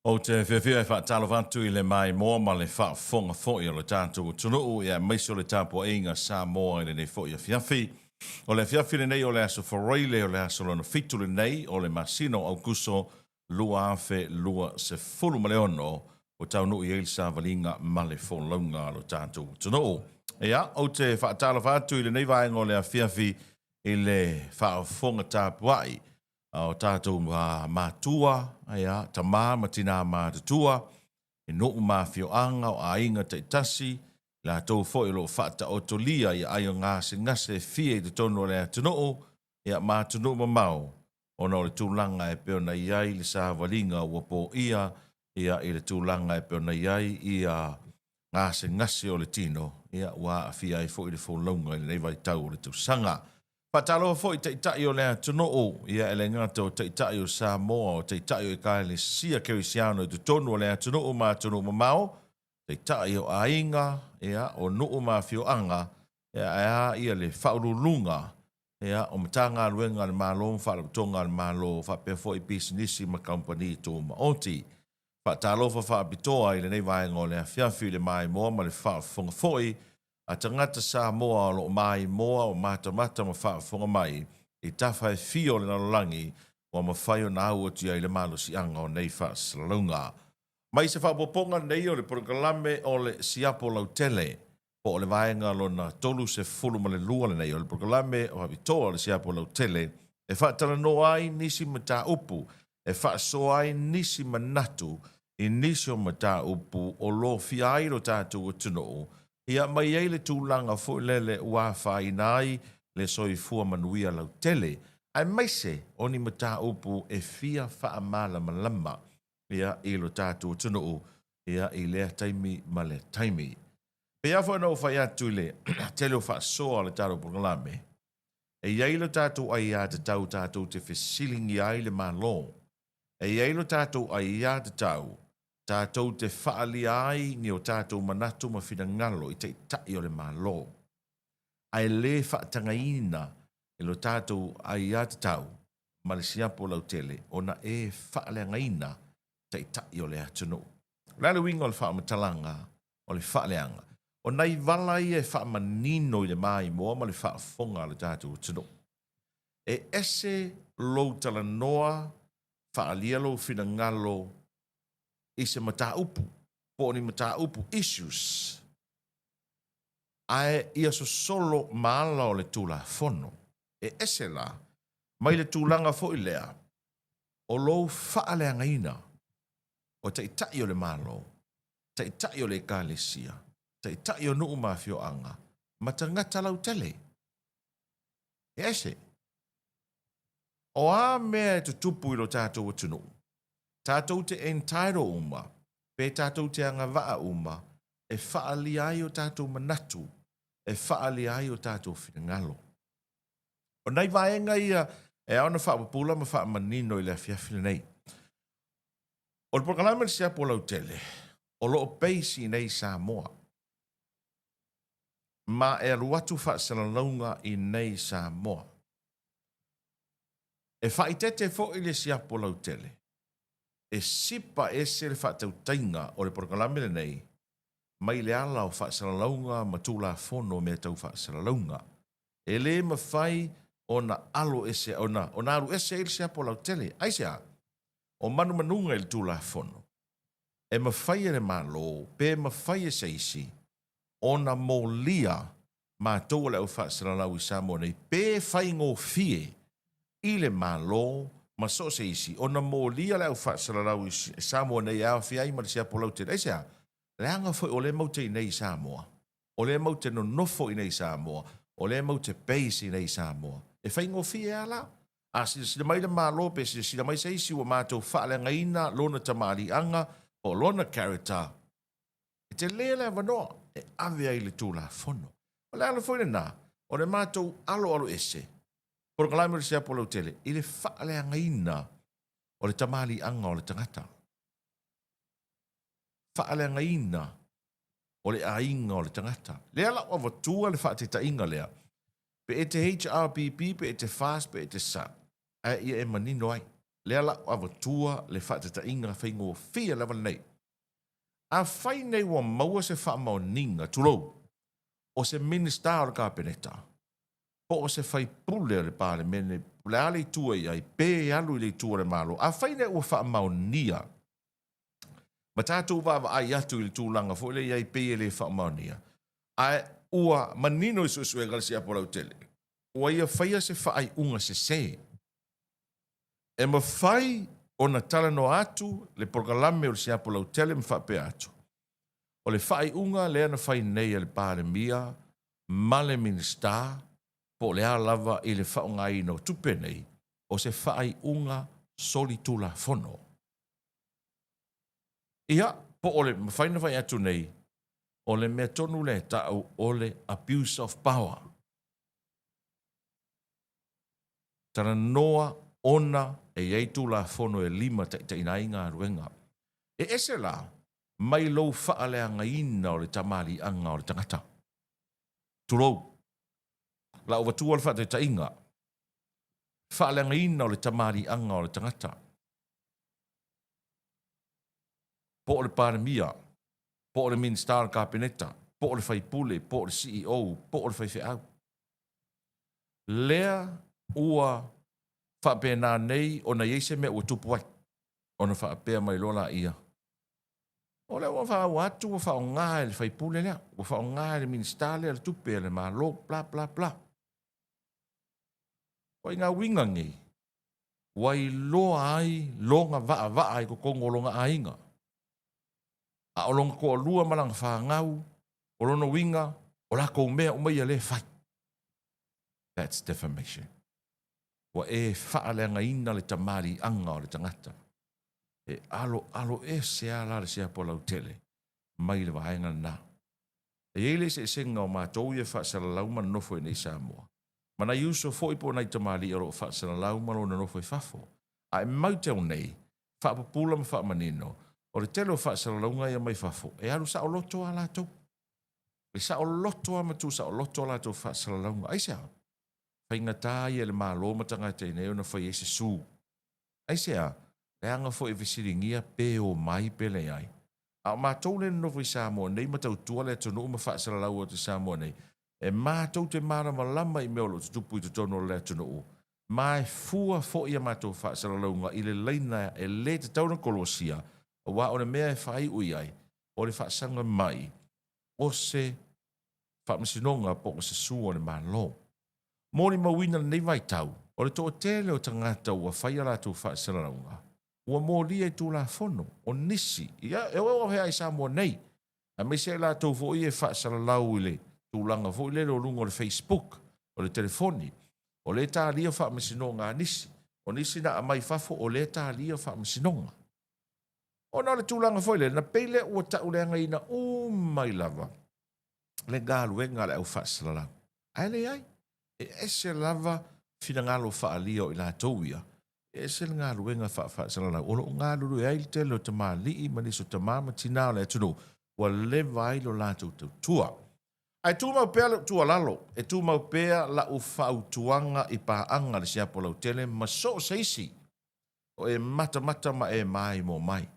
Ou te fiafia e faatalofa atu i le maimoa ma le faafofoga foi o le tatou atunuu, ia aemaise o le tapuaiga Samoa i lenei foi afiafi. O le afiafi lenei o le aso Faraile o le aso lona fitu lenei o le masina o Aukuso 2026 ua taunuu i ai le savaliga ma le folauga a lo tatou atunuu. Ia, ou te faatalofa atu i lenei vaega o le afiafi i le faafofoga tapuai a o tatou matua, ia, tama ma tina matutua, i nuu ma afioaga o aiga taitasi, latou foi o lo o faataotolia i aai o gasegase e fia i totonu o le atunuu, ia, ma atunuu mamao, ona o le tulaga e pei ona i ai le savaliga ua poia, ia, i le tulaga e pei ona i ai ia gasegase o le tino, ia, ua aafia ai foi le folauga i lenei vaitau o le tausaga. Faatalofa foi i Taitai o le atunuu, ia e le gata o Taitai o Samoa, o Taitai o Ekalesia Kerisiano i totonu o le atunuu ma atunuu mamao, Taitai o aiga, ia, o nuu ma afioaga, ia, ae a ia le Faauluuluga, ia, o Matagaluega a le Malo ma Faalapotopotoga a le Malo, faapea foi pisinisi ma kamupani tumaoti. Faatalofa faapitoa i lenei vaega o le afiafi i le maimoa ma le faafofoga foi a tagata Samoa o lo o maimoa o matamata ma faafofoga mai i tafa e fia o le lalolagi ua mafai ona au atu i ai le malosiaga o nei faasalalauga. Mai se faaopoopoga lenei o le polokalame o le Siapo Lautele po o le vaega lona 32 lenei o le polokalame faapitoa o le Siapo Lautele e faatalanoa ai nisi mataupu, e faasoa ai nisi manatu i nisi o mataupu o lofia ai lo tatou atunuu, ia ma i ai le tulaga foi lele ua afaina ai le soifua manuia lautele, aemaise o ni mataupu e fia faamalamalama ia i lo tatou atunuu ia i lea taimi ma lea taimi. Pei lava foi ona ou fai atu i le tele o faasoa o le tatou polokalame, e i ai lo tatou aiatatau tatou te fesiligia ai le Malo. E i ai lo tatou aiatatau tatou te faaalia ai ni o tatou manatu ma finagalo i taitai o le Malo. Ae le faatagaina i lo tatou aiatatau ma le siapo lautele ona e faaleagaina taitai o le atunuu. O le a le uiga o le faamatalaga o le faaleaga? O nai vala ia e faamanino i le maimoa ma le faafofoga a le tatou atunuu. E ese lou talanoa, faaalia lou finagalo i se mataupu po o ni mataupu, issues, ae ia sosolo ma ala o le Tulafono. E ese la mai le tulaga foi lea o lou faaleagaina o taitai o le Malo, taitai o le Ekalesia, taitai o nuu ma afioaga, ma tagata lautele. E ese. O a mea e tutupu i lo tatou atunuu, tatou te entitle uma, pe tatou te agavaa uma e faaalia ai o tatou manatu, e faaalia ai o tatou finagalo. O nai vaega ia e ao ona faapupula ma faamanino i le afiafi lenei. O le polokalame o le Siapo Lautele, o lo o base i inei i Samoa. Ma e alu atu faasalalauga i inei i Samoa. E faaitete foi le Siapo Lautele e sipa ese le faatautaiga o le polokalame lenei mai le ala o faasalalauga ma Tulafono o mea tau faasalalauga. E le mafai ona alo ese, ona, ona alu ese ai le siapo lautele. Aisea? O manumanuga i le Tulafono, e mafai e le Malo pe mafai e se isi ona molia matou o le aufaasalalau i Samoa nei pe faigofie i le Malo ma so o se isi ona molia le aufaasalalau i Samoa nei e aofia ai ma le siapo lautele. Aisea? Leaga foi o lea matou te i nei i Samoa, o lea matou te nonofo i nei i Samoa, o lea matou te base i nei i Samoa. E faigofie lava la. A silasila mai le Malo pe silasila mai se isi ua matou faaleagaina lona tamaaliiaga po o lona character, e tele le avanoa e ave ai le Tulafono. O le ala foi lena o le matou aloaloese polokalame o le siapo lautele i le faaleagaina o le tamaaliiaga o le tagata. Faaleagaina o le aiga o le tagata. Lea la ua avatua le faataitaiga lea, pe e te HRPP, pe e te FAST, pe e te sa, ae ia e manino ai. Lea la ua avatua le faataitaiga faigofie lava lenei. Afai nei ua maua se faamaoniga, tulou, o se Minisita o le Kapeneta, po o se faipule o le Palemene, o le a le itu e i ai, pe alu i le itu a le Malo, afai nei ua faamaonia, ma tatou vaavaai atu i le tulaga foi lea i ai pei e le faamaonia, ae ua manino i suesuega a le Siapo Lautele, ua ia faia se faaiuga sese. E mafai ona talanoa atu le polokalame o le Siapo Lautele ma faapea atu, o le faaiuga lea na fai nei e le Palemia ma le Minisita po o le a lava i le faaaogaina o tupe nei, o se faaiuga solitulafono. Ia, po o le mafai ona fai atu nei, o le mea tonu lea e tau o le abuse of power. Talanoa ona e i ai Tulafono e limataitaiina ai galuega. E ese la mai lou faaleagaina o le tamaliiaga o le tagata. Tulou. La avatua le faataitaiga, faaleagaina o le tamaliiaga o le tagata. Po o le Palemia, po o le Minisita o le Kapeneta, po o le faipule, po o le CEO, po o le faifeau. Lea ua faapena nei ona i ai se mea ua tupu ai, ona faapea mai loa laia, o lea ua faaua atu ua faaaoga e le faipule lea, ua faaaoga e le Minisita lea le tupe a le Malo, bla bla bla. O ituaiga uiga nei, ua iloa ai lona vaavaa i totonu o lona aiga. A o lona toalua ma lana fanau, o lona uiga, o latou mea uma ia lea e fai. That's defamation. Ua e faaleagaina le tamaliiaga o le tagata. E aloalo ese lava la le siapo lautele mai le vaega lena. E i ai le eseesega o matou ia e faasalalau ma nonofo i inei i Samoa, ma nai uso foi po o nai tamalii o lo o faasalalau ma lo nonofo i fafo. A e maitau nei, faapupula ma faamanino, o le tele o faasalalauga ia mai fafo, e alu saoloto lava latou. E saoloto lava ma tuusaoloto a latou faasalalauga. Aisea? Faigata ia i le Malo ma tagata i inei ona fai ai se sue. Aisea? Leaga foi e fesiligia pe omai pe leai. A o matou lea e nonofo i Samoa nei ma tautua le atunuu ma faasalalau atu i Samoa nei, e matou te malamalama i mea o lo o tutupu i totonu o le atunuu, ma e fua foi a matou faasalalauga i le laina e le tatau ona kolosia, aua o le mea e faaiu i ai, o le faasaga mai o se faamasinoga po o se sua o le Malo. Molimauina lenei vaitau, o le toatele o tagata ua fai a latou faasalalauga, ua molia i Tulafono, o nisi, ia, e oo hea i Samoa nei, aemaise ai latou foi e faasalalau i le tulaga foi lele o luga o le Facebook, o le telefoni, o lea e talia faamasinoga a nisi, o nisi na aumai fafo o lea e talia faamasinoga. Ona o le tulaga foi lele, na pei lea ua tauleagaina uma ai lava le galuega a le au faasalalau. Ae leai, e ese lava finagalo faaalia o i latou ia, e ese le galuega faa-faasalalau o lo o galulue ai le tele o tamalii ma nisi o tama ma tina o le atunuu ua leva ai lo latou tautua. Ae tumau pea lou tuualalo, e tumau pea lau fautuaga i paaga a le siapo lautele ma so o se isi o e matamata ma e maimoa mai.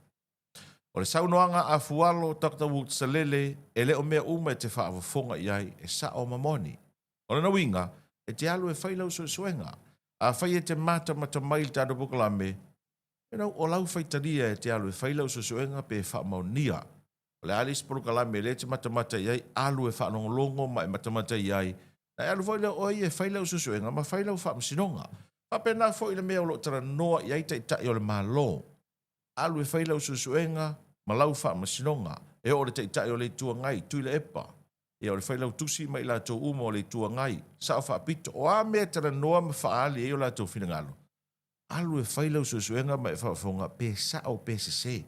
O le saunoaga a Fualo Doctor Woods Salele, e le o mea uma e te faafofoga i ai e sao ma moni. O lona uiga, e te alu e fai lau suesuega. Afai e te matamata mai i le tatou polokalame, you know, o lau faitalia e te alu e fai lau suesuega pe faamaonia. O le a le isi polokalame lea e te matamata i ai, alu e faalogologo ma e matamata i ai, na e alu foi lea o oe ia e fai lau suesuega ma fai lau faamasinoga. Faapena foi le mea o lo o talanoa i ai Taitai o le Malo. Alu e fai lau suesuega ma lau faamasinoga. E oo i le Taitai o le Itu Agai, Tuilaepa, ia o le Failautusi ma i latou uma o le Itu Agai, Sao Faapito, o a mea e talanoa ma faaali ai o latou finagalo, alu e fai lau suesuega ma e faafofoga pe sao pe sese.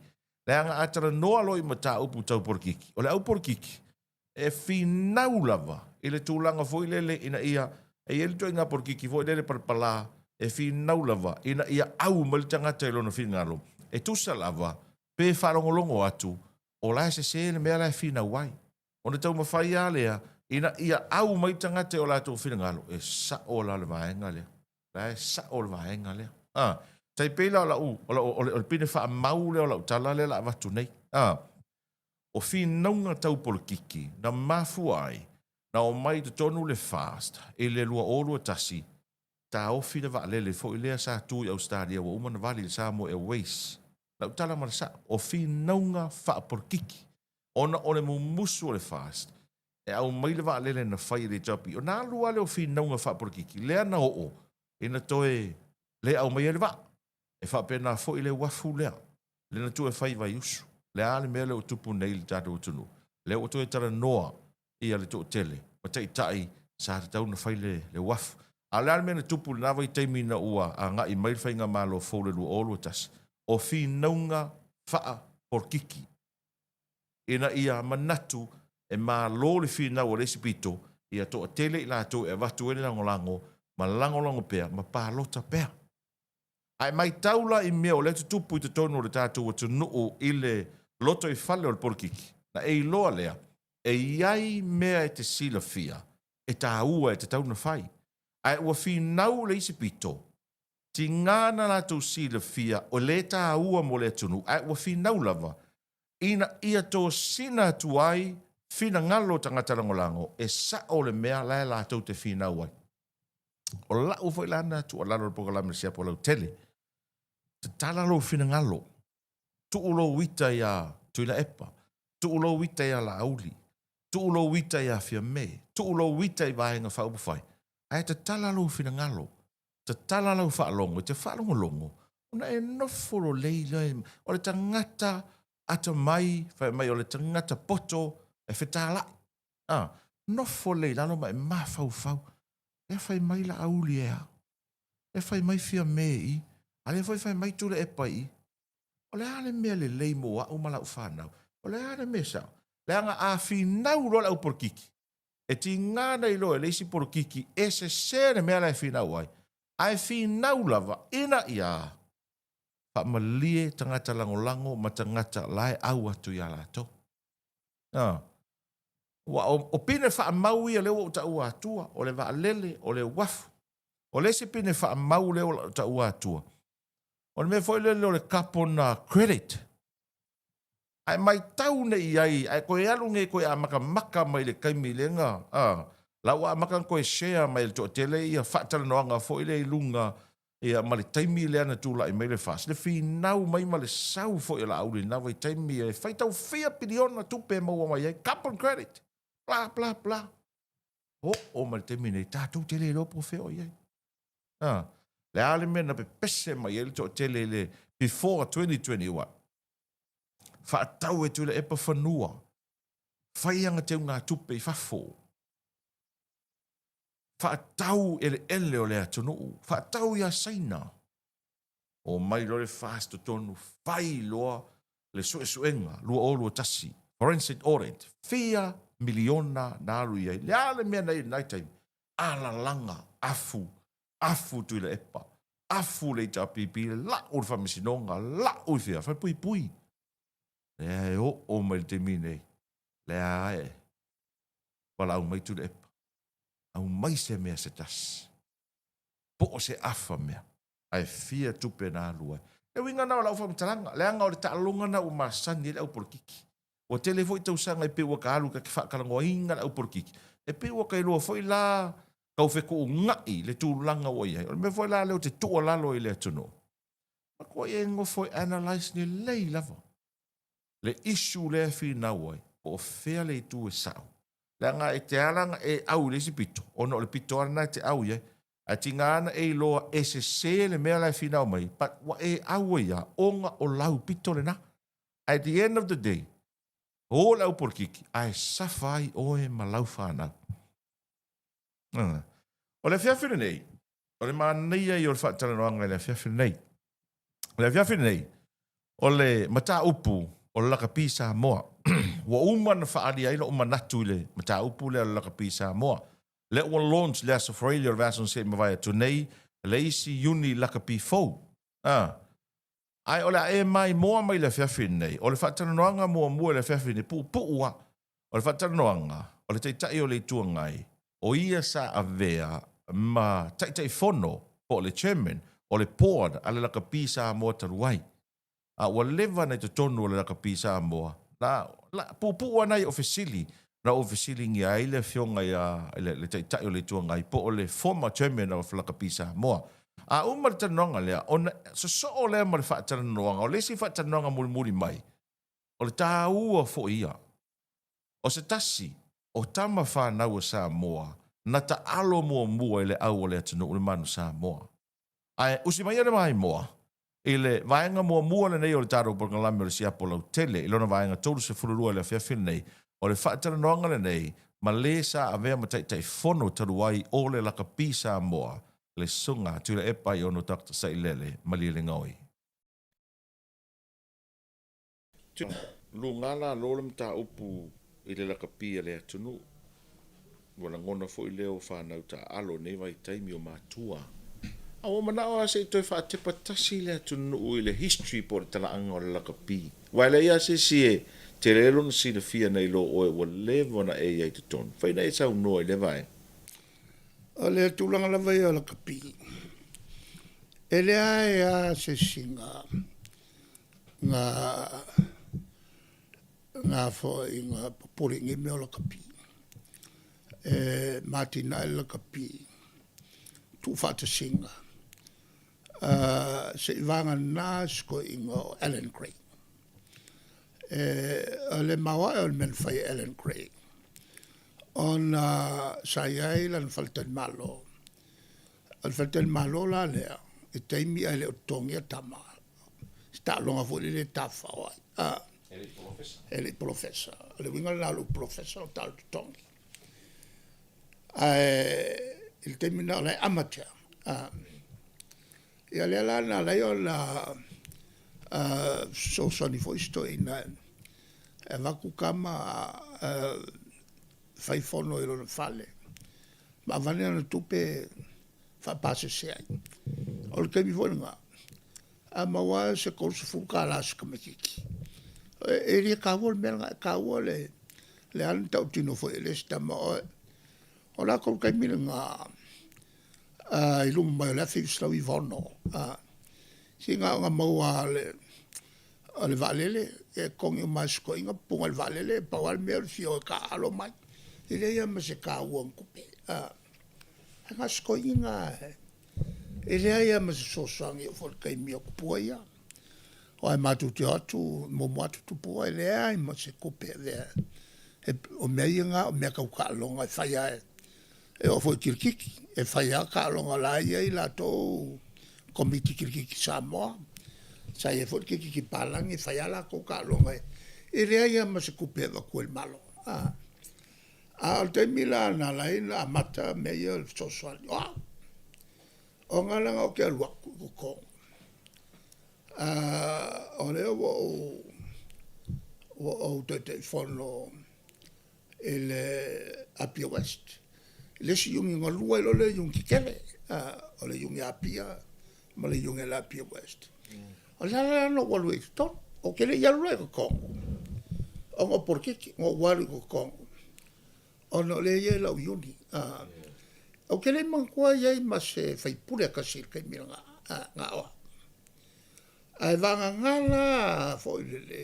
Leaga a talanoa loa i mataupu tau polokiki, o le au polokiki, e finau lava i le tulaga foi lele ina ia, e i ai le ituaiga polokiki foi lele palapala, e finau lava ina ia au mai le tagata i lona finagalo, e tusa lava pe faalogologo atu o la e sese le mea la e finau ai. Ona taumafai lava lea ina ia au mai tagata i o latou finagalo, e sao la le vaega lea. La e sao le vaega lea. Tai pei la o lau, o lau, o le, o le pine faamau lea o lau tala lea la avatu nei. A, o finauga tau polokiki na mafua ai na omai i totonu le FAST i le 2021, taofi le vaalele foi lea sa tu i Ausetalia ua uma ona vali i le Samoa Airways. Lau tala ma le sao, o finauga faapolokiki ona o le mumusu o le FAST e aumai le vaalele na fai e le HRPP. Ona alu lava lea o finauga faapolokiki lea na oo ina toe le aumaia ai le vaa. E faapena foi le uafu lea, lea na tuu e fai i Vaiusu. Le a le mea lea ua tupu nei i le tatou atunuu? Lea ua toe talanoa ia le toatele ma taitai sa tatau ona fai le uafu. A o le a le mea na tupu i lena vaitaimi ina ua agai mai le faigamalo fou i le 2021? O finauga faapolokiki ina ia manatu e malo le finau a le isi pito ia toatele i latou e avatu ai le lagolago ma lagolago pea ma palota pea. A e matau la i mea o lea e tutupu i totonu o le tatou atunuu i le lotoifale o le polokiki, na e iloa lea e i ai mea e te silafia e taua e tatau ona fai, ae ua finau le isi pito, tiga na latou silafia o le taua mo le atunuu, ae ua finau lava ina ia tosina atu ai finagalo o tagata lagolago e sao le mea la e latou te finau ai. O lau foi la na tuualalo i le polokalame Siapo Lautele, tatala lou finagalo, tuu lou ita iā Tuilaepa, tuu lou ita iā Laauli, tuu lou ita iā Fiame, tuu lou ita i Vaega Faaupufai, ae tatala lou finagalo, tatala lau faalogo e te faalogologo ona e nofo lelei lea. O le tagata atamai, fai mai o le tagata poto e fetalai. A, nofo lelei i lalo ma e mafaufau. Lea fai mai Laauli e a? Lea fai mai Fiame i i? A lea foi fai mai Tuilaepa i i? O le a le mea lelei mo au ma lau fanau? O le a le mea sao? Leaga a finau loa le au polokiki, e tiga ona iloa e le isi polokiki e sese le mea la e finau ai, ae finau lava ina ia faamalie tagata lagolago ma tagata la e au atu iā latou. A, ua o pine faamau ia lea ua ou taua atua, o le vaalele, o le uafu. O le isi pine faamau lea ua ou taua atua, o le mea foi lele o le carbon credit. Ae matau nei i ai, ae toe alu nei toe amatamata mai le taimi lea na, a, la ua amata ona toe share mai e le toatele ia faatalanoaga foi lea i luga ia ma le taimi lea na tulai mai le FAST, le finau mai ma le sau foi o Laauli i lena vaitaimi e faitau fia piliona tupe e maua mai ai, carbon credit, bla bla bla. Oo mai le taimi nei, tatou te le iloa po o fea o i ai. A, le a le mea na pepese mai ai le toatele i le before 2021? Faatau e Tuilaepa fanua, fai ana teugatupe i fafo, faatau eleele o le atunuu, faatau ia Saina. Omai loa le FAST totonu, fai loa le suesuega 2021, forensic audit, fia miliona na alu i ai. Le a le mea na i ai i lena taimi? Alalaga, afu, afu Tuilaepa, afu le HRPP, lau le faamasinoga, lau i fea, falepuipui. Lea e oo mai le taimi nei, lea e valaau mai Tuilaepa, aumai se mea se tasi, po o se afa mea, ae fia tupe na alu ai. Le uiga na o lau faamatalaga, leaga o le taaloga na ua masani ai le au polokiki. Ua tele foi tausaga e pei ua ta alu ta te faatalanoaina le au polokiki, e pei ua ta iloa foi la tau fetuunai le tulaga ua i ai. O le mea foi la lea ou te tuualalo i le atunuu, matuai e nofo e analyse lelei lava le issue lea e finau ai, po o fea le itu e sao. Leaga e te ala ona e au i le isi pito, ona o le pito lava lena e te au i ai. Ae tiga ona e iloa e sese le mea la e finau mai, but ua e au ai lava ona o lau pito lena. At the end of the day, o le au polokiki, ae safa ai oe ma lau fanau. O le afiafi lenei, o le manaia ia o le faatalanoaga i le afiafi lenei. O le afiafi lenei, o le mataupu o le lakapi Samoa. Ua uma ona faaalia ai lou manatu i le mataupu lea o le lakapi Samoa. Lea ua launch le Aso Faraile o le vaiaso na se i mavae atu nei, le isi iuni lakapi fou. Ae o le a e maimoa mai i le afiafi lenei, o le faatalanoaga muamua i le afiafi lenei, puupuu lava. O le faatalanoaga, o le Taitai o le Itu Agai, o ia sa avea ma Taitaifono po o le Chairman. o le Board a le Lakapi Samoa talu ai. A ua leva na i totonu o le Lakapi Samoa, na, la, puupuu lava nai o fesili na ou fesiligia ai le Afioga ia, le, le Taitai o le Itu Agai po o le former Chairman of Lakapi Samoa. A uma le talanoaga lea, ona sosoo lea ma le faatalanoaga, o le isi faatalanoaga mulimuli mai, o le taua foi ia o se tasi o tama fanau a Samoa na taalo muamua i le au o le atunuu le Manu Samoa. Ae usi mai le maimoa i le vaega muamua lenei o le tatou polokalame o le Siapo Lautele i lona vaega 32 i le afiafi lenei, o le faatalanoaga lenei ma le sa avea ma Taitaifono talu ai o le Lakapi Samoa, le Susuga Tuilaepa Aiono Dr. Sailele Malielegaoi. Luga lalo le mataupu i le lakapi a le atunuu. Ua lagona foi lea o fanau taaalo i lenei vaitaimi o matua. A ua manao lava se i toe faatepa tasi le atunuu i le history po o le talaaga o le lakapi. Aua e leai lava se isi e tele lona silafia nai lo oe ua leva ona e i ai i totonu. Fai na e saunoa i lea vaega. O le tulaga lava ia o lakapi, e leai lava se isi na na foi na popole i nei mea o lakapi. E matinae le lakapi tuufaatasiga seivagana si toeaina o Allan Gray. O le maoae o le mea na fai e Allan Gray, ona sa i ai lana faletalimalo, o le faletalimalo la lea i taimi ae le o totogia tama, si taaloga foi lele e tafafao ai e le i polofesa. O le uiga lena o le upu polofesa o le taalo totogi. Ae i le taimi lena o la e amateur. Ia lea la na ala ai ona fesoasoani foi si toeaina e avatu tama fai fono i lona fale ma aveane ana tupe e faapasese ai. O le taimi foi lena, a maua lava se $30 a si tamaitiiti, e le taua le mea lena, e taua le a le tautino foi e le isi tama. O le taimi lena i luma mai o le 1996, se na ona maua lava o le vaalele, e totogi uma lava e si toeaina puna i le vaalele, pau lava le mea o le fia o e taaalo omai. E leai lava ma se taua o ni tupe, ae na o si toeaina lava e leai lava ma se fesoasoani e oo foi i le taimi o Tupua ia. Aua matou te o atu, muamua atu Tupua e leai ma se tupe e avea, o mea ia na o mea tau taaloga e fai lava e oo foi i kirikiti, e fai lava taaloga o la e i ai latou Komiti Kirikiti Samoa. Sa i ai foi le kirikiti palagi e fai lava latou taaloga, e leai lava ma se tupe e avatua e le Malo. A o le taimi la na ala ai ona amata mea ia o le fesoasoani, o au, ona leaga ou te alu atu i totonu, o lea ua ou Taitaifono i le Apia West, le isi Iuni ona lua ai loa lea o Iuni tetele, o le Iuni a Apia ma le Iuni a le Apia West. O le ala lena na ou alu ai i totonu, ou te le i alu la i totonu ona o polokiki, na ou alu i totonu ona o lea e i ai lau Iuni. Ou te le i manatua i ai ma se sui usufono e tasi i le taimi lena, na o au. Ae vagana la foi lele,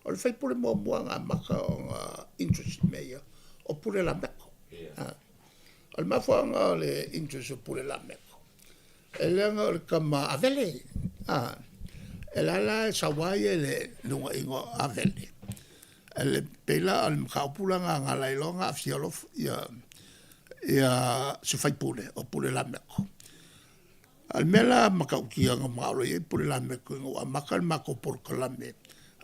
o le sui usufono muamua na amata ona interest i mea ia, o Pule Lameko. O le mafuaaga o le interest o Pule Lameko, e leaga o le tama Avele. E la la e sau lava ia i le uluaiga o Avele, e pei la o le mataupu lena na ala ai loa ona aafia se sui usufono o Pule Lameko. A o le mea la matautia na manao loa i ai Pule Lameko ina ua amata le matou polokalame e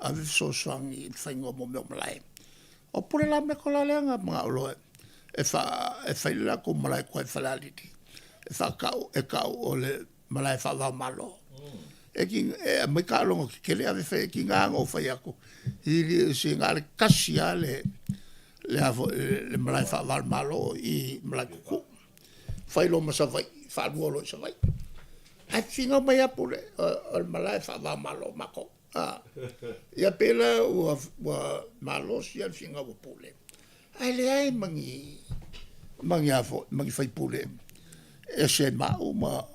ave fesoasoani i le faiga o mea o malae, o Pule Lameko la lea na manao loa e fai le latou malae i tua i Falealili e faatau, e tau o le malae faava o Malo. E aumai taaloga tetele ave fai ai. E tiga lava ona ou fai atu, e le o se, na o le tasi lava le malae faava o le Malo i Malaetutu. Fai loa ma Savaii, faalua loa i Savaii. Ae finau mai lava Pule, o le malae faava o Malo matou. Ia pei la ua malosi lava le finau a Pule, ae leai ma ni sui usufono e ese ma au ma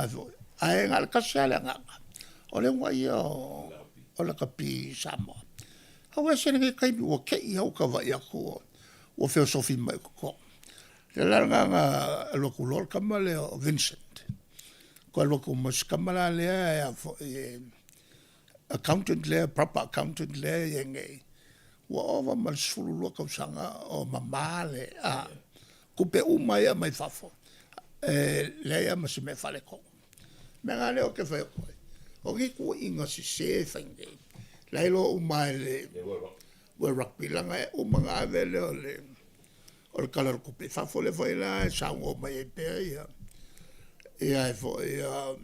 a foi. Ae na o le tasi lava le agaga, o le uunaia o lakapi Samoa. Ae ua ese lenei taimi ua te i lava ua ta vaai atu ua feosofi mai i totonu. Ia o le ala lena na alu atu loa le tama lea o Vincent, toe alu atu ma si tama la lea e a foi e accountant lea, proper accountant lea e i ai nei, ua ova ma le 12 tausaga o mama le tupe uma ia mai fafo, e leai lava ma se mea o faaletonu. O le mea lena lea ou te fai atu ai, o nei tuuaiga sese e fai nei, la e iloa uma lava e le World Rugby, leaga e uma ona ave lea o le Tala o le Tupe i fafo, lea foi la e saunoa mai ai pea ia foi ia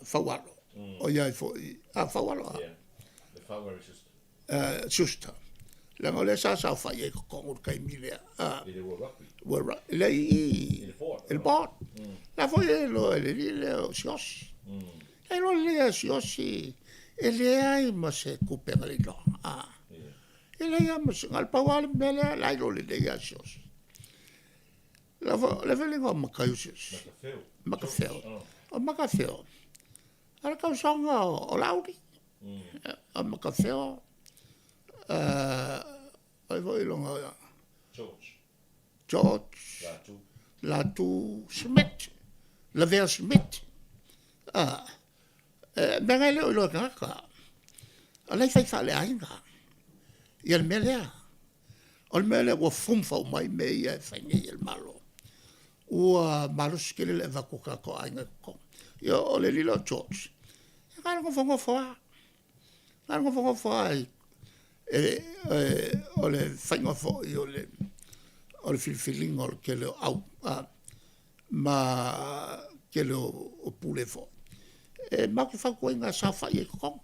Faualo, o ia ai foi, a Faualo a? Schuster, leaga o lea sa saofai ai i totonu i le taimi lea, i le World Rugby, leai i i, i le board. La foi e iloa e le alii lea o Siaosi. E iloa lelei lava e Siaosi, e leai ma se tupe na le iloa, e leai lava ma se, na o le pau lava le mea lea, o la e iloa lelei lava e Siaosi. O le a foi le igoa matai o Siaosi? Matafeo. O Matafeo, o le tausoga o Laauli. O Matafeo, o ai foi lona... George. George Latu. Smith, Lavea Smith. O mea na e le o iloa e tagata, o la e fai faaleaiga ia le mea lea. O le mea lea ua fuffle mai mea ia e fai nei e le Malo, ua malosi tele le avatu o tagata o aiga i totonu. Ia o le alii lea o George, na o le nofonofo lava, na o le nofonofo lava o le faiga foi o le filifiliga o le tele o au ma le tele o Pule foi, e matou te fautuaina e saofai ai i totonu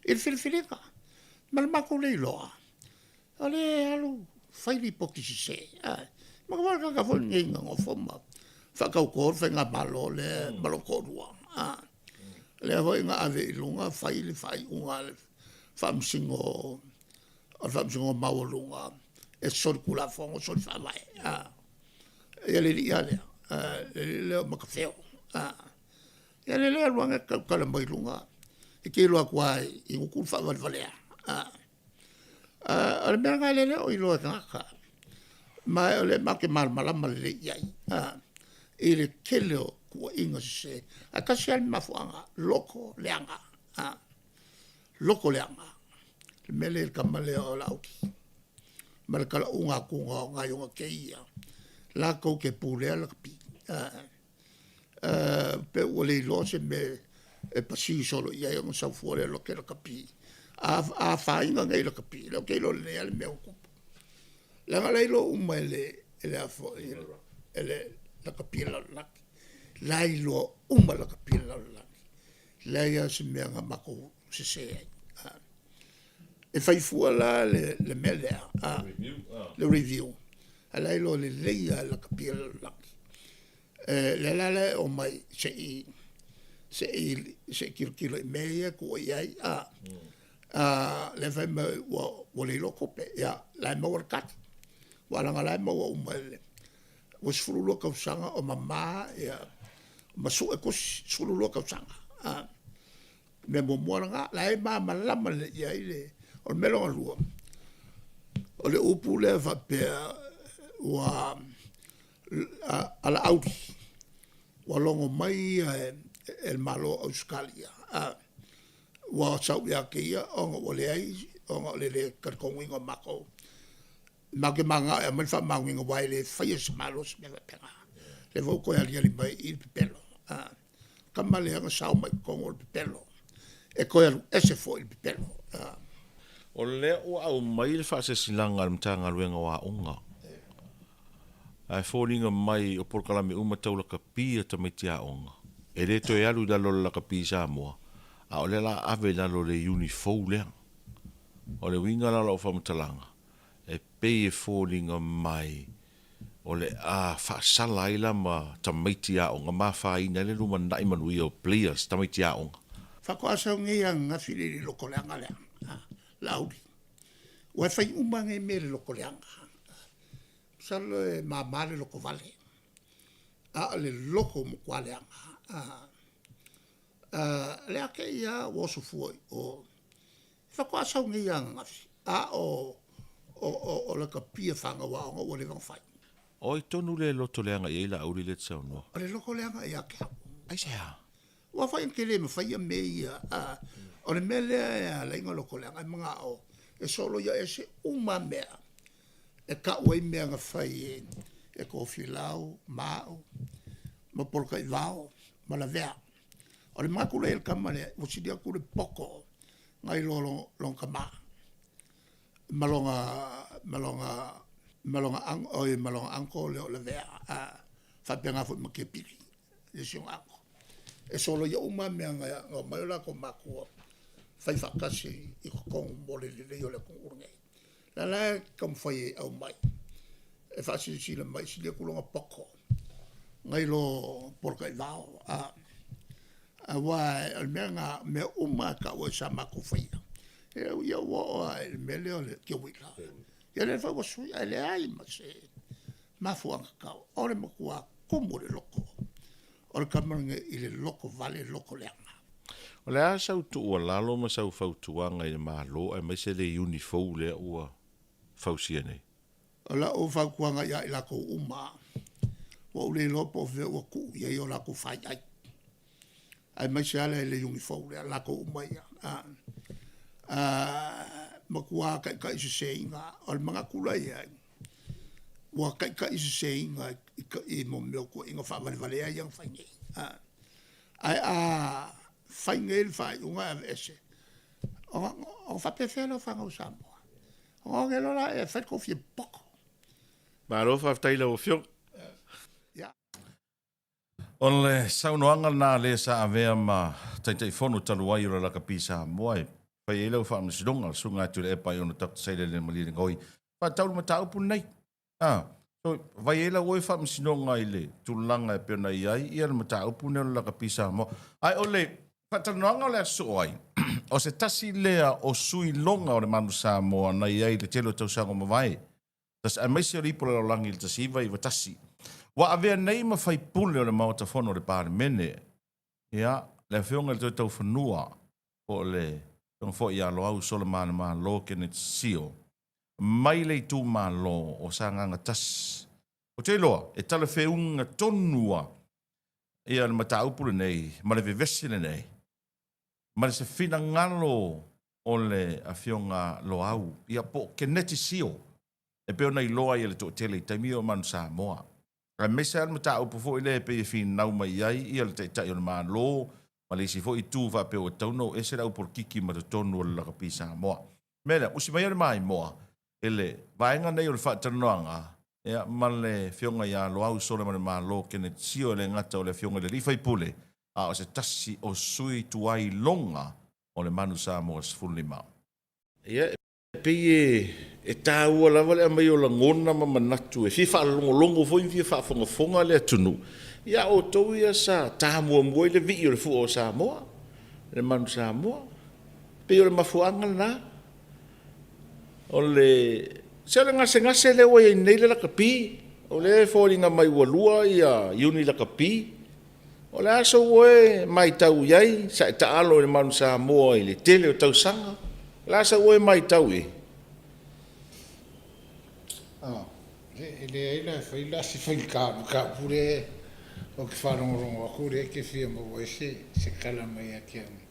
i le filifiliga. Ma le matou le iloa, o lea e alu fai lipoti sese, manatua foi le tagata foi lenei na nonofo ma faatauto le Faigamalo lea ma lona toalua, lea foi na ave i luga fai le faaiuga a le Faamasino o le Faamasinoga Maualuga e solitulafono, soli faavae ia le alii lava lea, le alii lea o Matafeo. Ia lea la e alu ane tautala mai luga, e te iloa atu lava i gutu le faavalevalea. O le mea lena e le o iloa e tagata, ma o lea matou te malamalama lelei i ai i le tele o tuuaiga sese, ae tasi lava le mafuaaga, loto leaga, loto leaga le mea lea i le tama lea o Laauli ma le talauga atu o nai ona kei ia latou te pulea lakapi. Pei ua le iloa se mea e pasi solo i ai ona sau fua lea lote lakapi. A afaina nei lakapi, o lea ou te iloa lelei lava le mea ua tupu, leaga o la e iloa uma e le lakapi a le lalolagi, la e iloa uma e lakapi a le lalolagi, leai lava se mea na matou sese ai. E fai fua la le mea lea, le review, a o la e iloa lelei lava e lakapi a le lalolagi. Lea la e omai se i tilotilo i mea ia e tuuaia ai, lea e fai mai ua le iloa tupe, ia la e maua le tali. Aua leaga o la e maua uma e le, ua 12 tausaga o mama ma sue tusi, 12 tausaga. O le mea muamua lena, o la e malamalama lelei i ai le… O le mea lona lua, o le upu lea faapea ua Laauli ua logo mai ia e le Malo o Ausetalia ua sau ia te ia ona ua leai, ona o le le talitonuina o matou. Matou te mananao e aumai le faamaoniga aua e le faia e se Malo se mea faapena. O lea foi ua toe aliali mai i i le pepelo. O le tama lea na sao mai i totonu o le pepelo, e toe alu ese foi i le pepelo. O lea ua aumai le faasilasilaga a le Matagaluega o Aoga, ae foliga mai o polokalame uma tau lakapi a tamaiti aoga, e le toe alu i lalo o le lakapi Samoa, a o lea o le a ave i lalo o le iuni fou lea. O le uiga la o lau faamatalaga, e pei e foliga mai o le a faasala ai la ma tamaiti aoga ma afaina ai le lumanai manuia o players, tamaiti aoga. Faatoa sau nei ananafi i le lotoleaga lea, Laauli. Ua e fai uma lava nei mea i le lotoleaga. Masalo e mama le lotovale. A o le loko ua matua leaga. A, lea te i lava ua oso fua i o, faatoa sau nei lava ananafi, a o o lakapi a fanau aoga ua leva ona fai. O ai tonu le loto leaga i ai Laauli lea e te saunoa? O le loto leaga ia te au. Aisea? Ua fai na te le mafaia mea ia, a, o le mea lea e ala ai ona loto leaga, e manao e soloia ese uma lava mea e tau ai mea na fai e Tofilau ma au ma Polataivao ma Lavea. O le manatu lea i le tama lea, ua sili atu le poto nai lo lona tama ma lona ma lona ma lona oi ma lona uncle lea o Lavea, faapena foi ma Tiapili le isi ona uncle. E soloia uma lava mea na omai o latou matua fai faatasi i totonu mo le lelei o le atunuu lenei. O lea la e taumafai e aumai e faasilasila mai, e sili atu lona poto nai lo Polataivao, aua o le mea lena, o mea uma lava e tau ai sa matou faia, ia ua oo lava i le mea lea o le teuila, ia lea foi ua sui, ae leai ma se mafuaaga tatau. O le matua tumu o le loto o le tama lenei i le lotovale lotoleaga. O le a sau tuualalo ma sau fautuaga i le Malo aemaise le Iuni fou lea ua fausia nei? O lau fautuaga ia i latou uma, ua ou le iloa po o fea ua tuu i ai o latou faiai, aemaise lava le Iuni fou lea, latou uma ia, matua taitaiseseina. O le manatu la e i ai, ua taitaiseseina i mea o tuuaiga faavalevalea ia na fai nei. Ae a fai nei le faaiuga ae aveese, ona faapefea lea o fanau a Samoa? Ona oge loa lea e fai le tou fia popoto. Malo faafetai i lau Afioga. O le saunoaga lena a le sa avea ma Taitaifono talu ai o le Lakapi Samoa e fai ai lau faamasinoga, le Susuga ia Tuilaepa Aiono Dr. Sailele Malielegaoi, faatatau i le mataupu lenei. A, so, vai ai lau oe faamasinoga i le tulaga e pei ona i ai ia le mataupu lenei o le Lakapi Samoa. Ae o le faatalanoaga o le aso soo ai, o se tasi lea o sui loga o le Manu Samoa na i ai i le tele o tausaga ua mavae, aemaise o le ipu o le lalolagi i le 1991. Ua avea nei ma faipule o le Maota Fono o le Palemene, ia, le Afioga i le Toetaufanua, po o le Afioga foi ia Loau Solamalemalo Keneti Sio, mai le itumalo o Sagaga 1. Ou te iloa, e talafeauga tonu lava ia le mataupu lenei ma le vevesi lenei ma se finagalo o le Afioga Loau, ia po o Keneti Sio, e pei ona iloa ai e le toatele i taimi ia o Manu Samoa. Aemaise lava le mataupu foi lea e pei e finau mai i ai ia le Taitai o le Malo ma le isi foi itu faapea ua tatau ona o ese le au polokiki ma totonu o le Lakapi Samoa. O le mea lea, usi maia le maimoa i le vaega nei o le faatalanoaga ia, ma le Afioga ia Loau Solamalemalo Keneti Sio, e le gata o le Afioga i le alii faipule, a o se tasi o sui tuai loga o le Manu Samoa 15. Ia, e pei e taua lava le aumai o lagona ma manatu e fia faalogologo foi ma fia faafogafoga le atunuu, ia a o outou ia sa ta muamua ai le vii o le fua o Samoa, le Manu Samoa. E pei o le mafuaaga lena. O le, se o le gasegase lea ua i ai nei le lakapi, o lea e foliga mai ua lua iuni lakapi. O le a sou oe matau i ai, sa e taalo i le Manu Samoa i le tele o tausaga, o le a sau oe matau i ai? E leai la e fai la se faigata o le mataupu lea ou te faalogologo atu o lea e te fia maua ai se tala mai ia te au i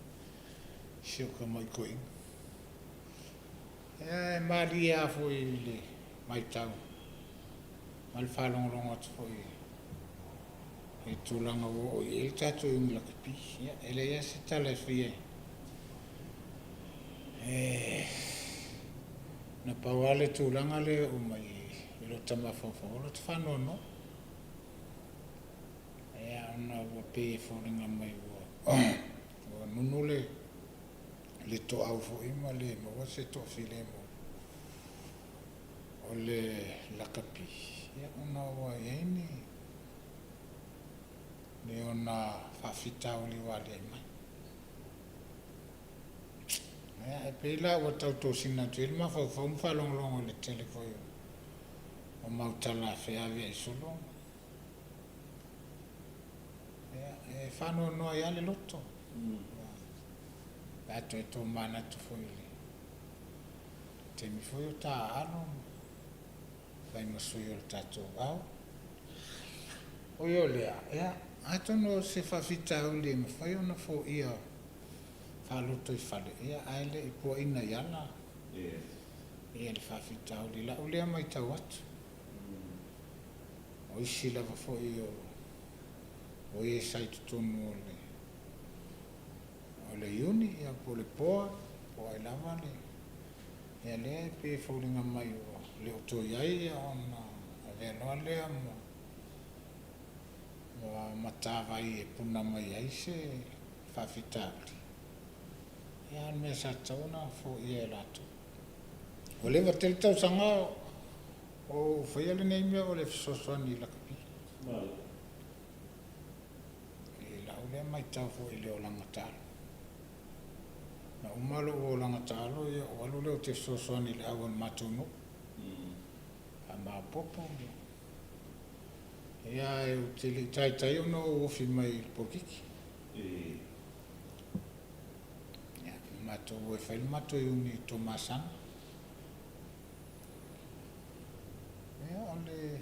si ou tamai toeaina. E malie lava foi i le matau ma le faalogologo atu foi i le tulaga ua oo i ai le tatou Iuni Lakapi. Ia, e leai lava se tala e faia e... Na pau lava le tulaga lea e oo mai i lota mafaufau, o lota faanoanoa. Ia, ona ua pei e foliga mai ua nunu le toau foi ma le maua se toafilemu o le lakapi, ia ona ua i ai ni ona faafitauli ua aliae mai. Ia, e pei la ua tau tosina atu ai le mafaufau ma faalogologo i le tele foi o mau tala feaveai solo. E faanoanoa ai lava le loto, pe a toe tomanatu foi i le taimi foi o taaalo ma fai ma sui o le tatou au. Ui o lea, ia, atonu o se faafitauli e mafai ona foia faalotoifale, ia, ae le i puaina i ala ia le faafitauli i lau lea matau atu. O isi lava foi o o e sa i totonu o le o le Iuni ia po o le Board po o ai lava le ia lea e pei e foliga mai ua le o toe i ai ia ona avea loa lea ma ma matavai e puna mai ai se faafitauli ia a o le mea sa tatau ona foia e latou. Ua leva tele tausaga o ou faia lenei mea o le fesoasoani i lakapi. I lau lea matau foi i le olaga taalo. Na uma lou olaga taalo, ia ou alu lea ou te fesoasoani i le au a le matou nuu, faamaopoopo. Ia ae ou te le i taitai ona ou ofi mai i le polokiki. Ia, na matou o e fai le matou iuni i Tomasana. Ia, o le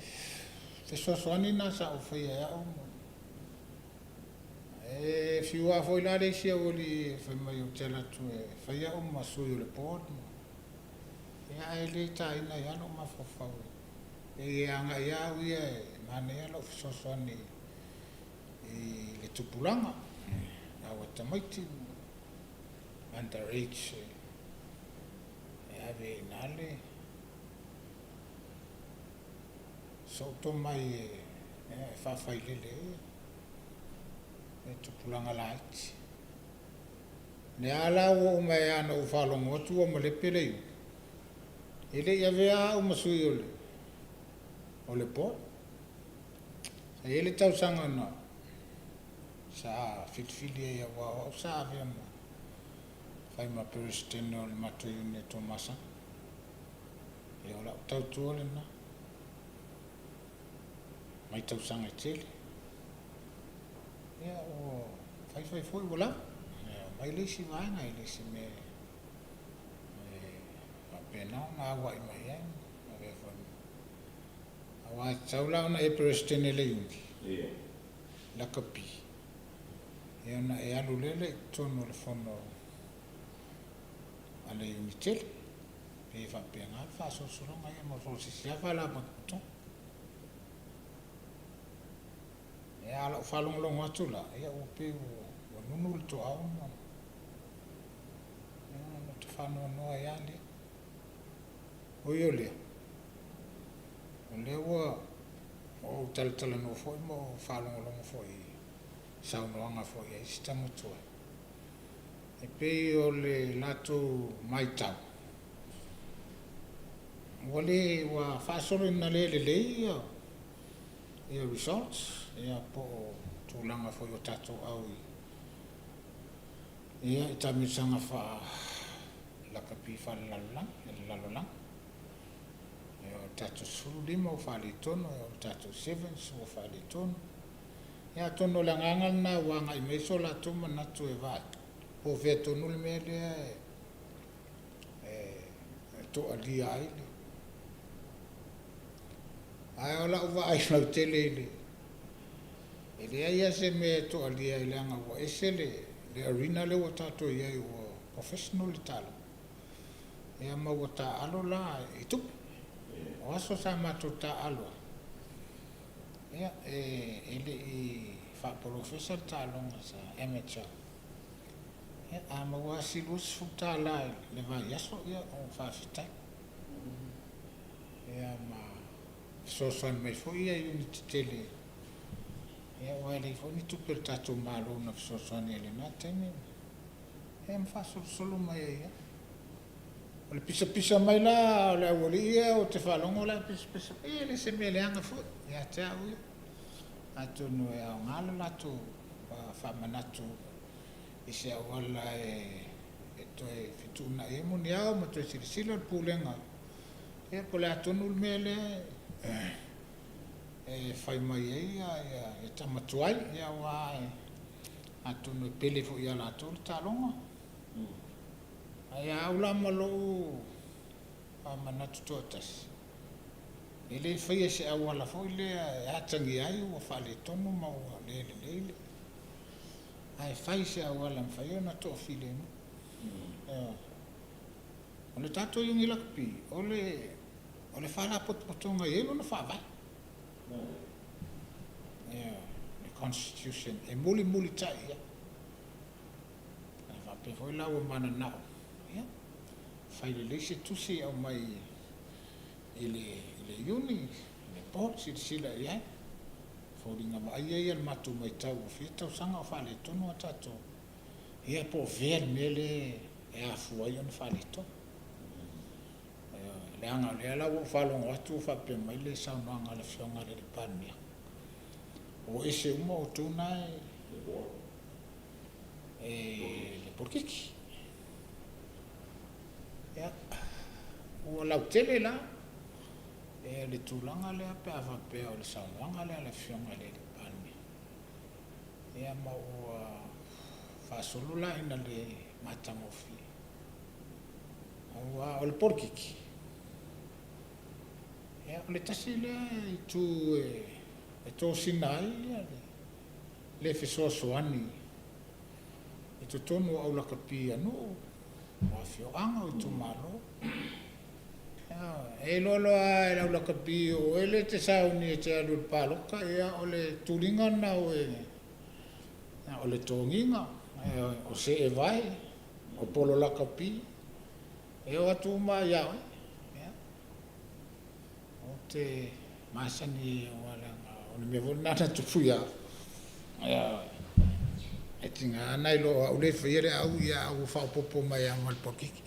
fesoasoani lena sa ou faia e au. E fiu lava foi la le isi aualii e fai mai ou te alu atu e fai au ma sui o le board, ia ae le taina ai lava lou mafaufau. Pei e agai lava au ia e manaia lou fesoasoani i le tupulaga, au a tamaiti, under age e ave ai i ina le sou tomai e faafailele ai le tupulaga laiti. O lea la ua oo mai lava ina ou faalogo atu ua malepe le iuli, e le i avea lava au ma sui o le board. Sa i ai le tausaga na sa filifili ai aua o au sa avea ma fai ma Peresetene o le matou iuni a Tomasana. Ia o lau tautua lena mai tausaga e tele. Ia ua faifai foi ua lava. Ia omai le isi vaega e le o se mea e faapena ona auai mai ai. Avea foi aua e tatau la ona e Peresetene i le iuni, lakapi, ia ona e alu lea i totonu o le fono a le iuni tele. Pei e faapena le faasolosologa ia mo so o se isi lava faalapotopotoga. Ia, a o lau faalogologo atu la, ia ua pei ua nunu le toau ma ia ona ou faanoanoa ai lava lea. Ui o lea, o lea ua ou talatalanoa foi ma ou faalogologo foi i saunoaga foi a isi tama tuai, e pei o le latou matau, ua le, ua faasoloina le lelei ia, ia results, ia po o tulaga foi o tatou au i, ia, i taamilosaga faa lakapi faalelalolagi, le lalolagi. Ia, o le tatou 15 ua faaletonu, o le tatou sevens ua faaletonu. Ia atonu o le agaga lena ua agai mai ai so latou manatu e vaai po o fea tonu le mea lea e toalia ai le. Ae o lau vaai lautele i le, e leai lava se mea e toalia ai leaga ua ese le arena lea ua tatou i ai ua professional le taaloga. Ia ma ua taaalo la i tupe. O aso sa matou taaalo ai, Ia, e le i faapolofesa le taaloga sa amateur. Ia, a maua lava si $20 i le vaiaso, ia, ua faafetai. Ia, ma fesoasoani mai foi ia unit tetele, ia, aua e leai foi ni tupe a le tatou Malo na fesoasoani ai i lena taimi. Ia, ma faasolosolo mai ai lava. O le pisapisa mai la o le aualii ia ou te faalogo la e pisapisa mai, e le se mea leaga foi ia te au ia. Atonu e aoga le latou faamanatu i se auala e toe fetuunai ai muniao ma toe silasila le Pulega ia po o le a tonu le mea lea e fai mai ai ia tama tuai, aua e. Atonu e pele foi ia latou le taaloga. Ae ia au la ma lou manatu toatasi, e le faia i se auala foi lea e atagia ai ua faaletonu ma ua le lelei le, ae fai i se auala e mafai ona toafilemu. Ioe. O le tatou Iuni Lakapi, o le Faalapotopotoga e i ai lona Faavae. Ioe. Le Constitution e mulimulitai i ai. A faapea foi la ua mananao, ia, fai lelei se tusi e aumai i le Iuni, i le Board, silasila i ai. O foliga vaaia ia o le matou matau ua fia tausaga o faaletonu a tatou, ia po o fea le mea lea e afua ai ona faaletonu. Ioe, leaga o lea la ua ou faalogo atu o faapea mai le saunoaga a le Afioga i le Palemia, o ese uma outou na e le polokiki. Ia, ua lautele la le tulaga lea pe a faapea o le saunoaga lea a le Afioga i le Palemia, ia ma ua faasolo la ina le matagofie. Aua o le polokiki, ia o le tasi lea itu e tosina ai le fesoasoani i totonu o au lakapi a nuu, o afioaga, o itumalo. E iloa loa lava e le au lakapi o oe lea e te sauni e te alu i le palota, ia o le tuliga lena o oe, o le toniga, o seevae, o polo lakapi, e o atu uma lava ia oe. Ou te masani aua leaga o le mea foi lena na tupu ia au. E tiga lava ona iloa o au lea e faia le au, ae ua faaopoopo mai lava ma le polokiki.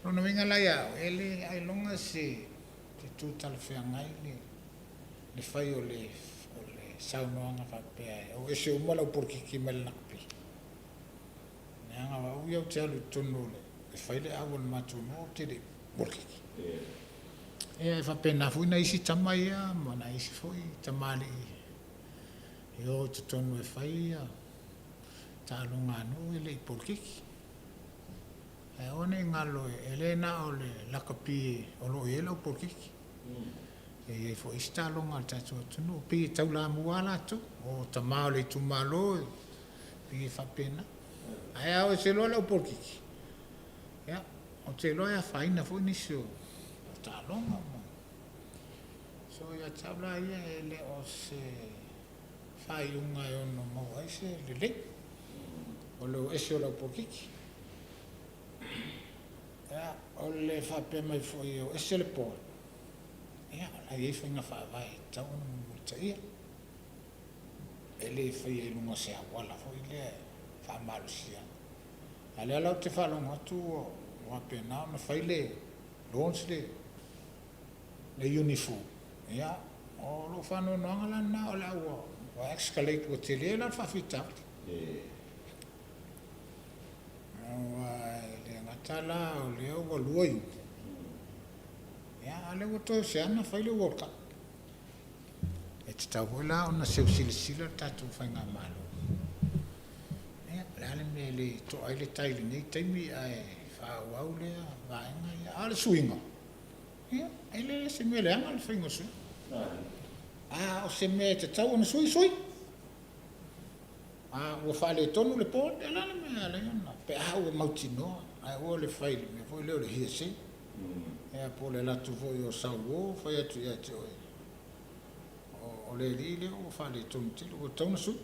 O lona uiga la ia au, e le ailoga se tu talafeagai le fai o le saunoaga faapea e o ese uma le au polokiki mai le lakapi. Leaga o au ia ou te alu i totonu e fai le au a le matou nuu ou te le i polokiki. Ia e faapena foi nai isi tama ia ma nai isi foi tamalii e o i totonu e fai taaloga a nuu e le i polokiki. Ae aua ne i galo e le na o le lakapi o lo o i ai le au polokiki. E i ai foi isi taaloga a le tatou atunuu, e pei e taulamua lava latou, o tama o le itumalo, e pei e faapena. Ae a o ese loa le au polokiki, ia, ou te iloa e afaina foi nisi o taaloga. So, ia te au la ia, e le o se faaiuga e ono maua ai se lelei, o le o ese o le au polokiki. Ia, o le faapea mai foi e o ese le board, ia, o la e i ai faiga faavae e tatau ona mulimulitaia. E le faia i luga o se auala foi lea e faamalosia ai. A o lea la ou te faalogo atu ua faapena ona fai le launch le uniform, ia, o lou faanoanoaga la lena o le a ua escalate, ua tele la le faafitauli. Aua e le gata la o lea ua lua iuni, ia, a o lea ua toe o se ana fai le World Cup. E tatau foi la ona seu silasila le tatou Faigamalo, ia, o le a le mea e le to'a ai le tai i lenei taimi ae faaauau lea vaega ia. A o le suiga, ia, e le o se mea leaga le faiga o suiga. A o se mea e tatau ona sui, sui. A ua faaletonu le board, o le a le mea e ala ai ona, pe a ua mautinoa, ae aua le fai i le mea foi lea o le hearsay, ia po o le alu atu foi o Sauo fai atu ia te oe, o le alii lea ua faaletonu tele, ua tatau ona sui.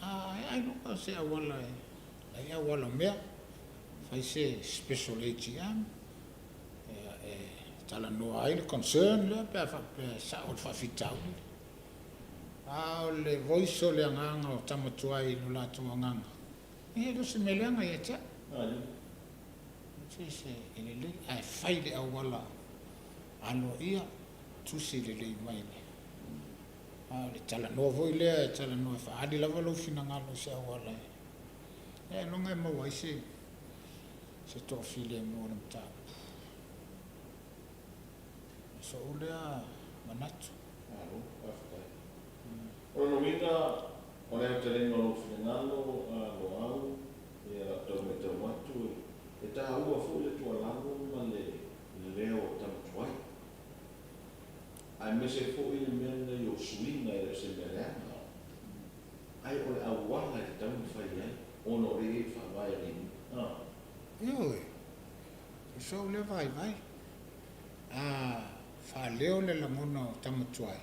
A ailoga se auala e leai auala o mea, fai se special AGM e talanoa ai le concern lea pe a faapea e sao le faafitauli lea. A o le voice o le agaga o tama tuai i lo latou agaga, ia e le o se mea leaga ia te au. Se e lelei ae fai le auala aloaia, tusi lelei mai. A o le talanoa foi lea e talanoa e faaali lava lou finagalo i se auala e ailoga e maua ai se toafilemu o le mataupu. O sou lea manatu. Malo, faafetai. O lona uiga, o le aotelega o lou E taua foi le tuualalo ma le leo o tama tuai, aemaise foi le mea lenei o suiga e le o se mea leaga, ae o le auala e tatau ona fai ai ona o lea e i ai le faavae a le nuu. Ioe, o sou lea vaivai, a faaleo le lagona o tama tuai,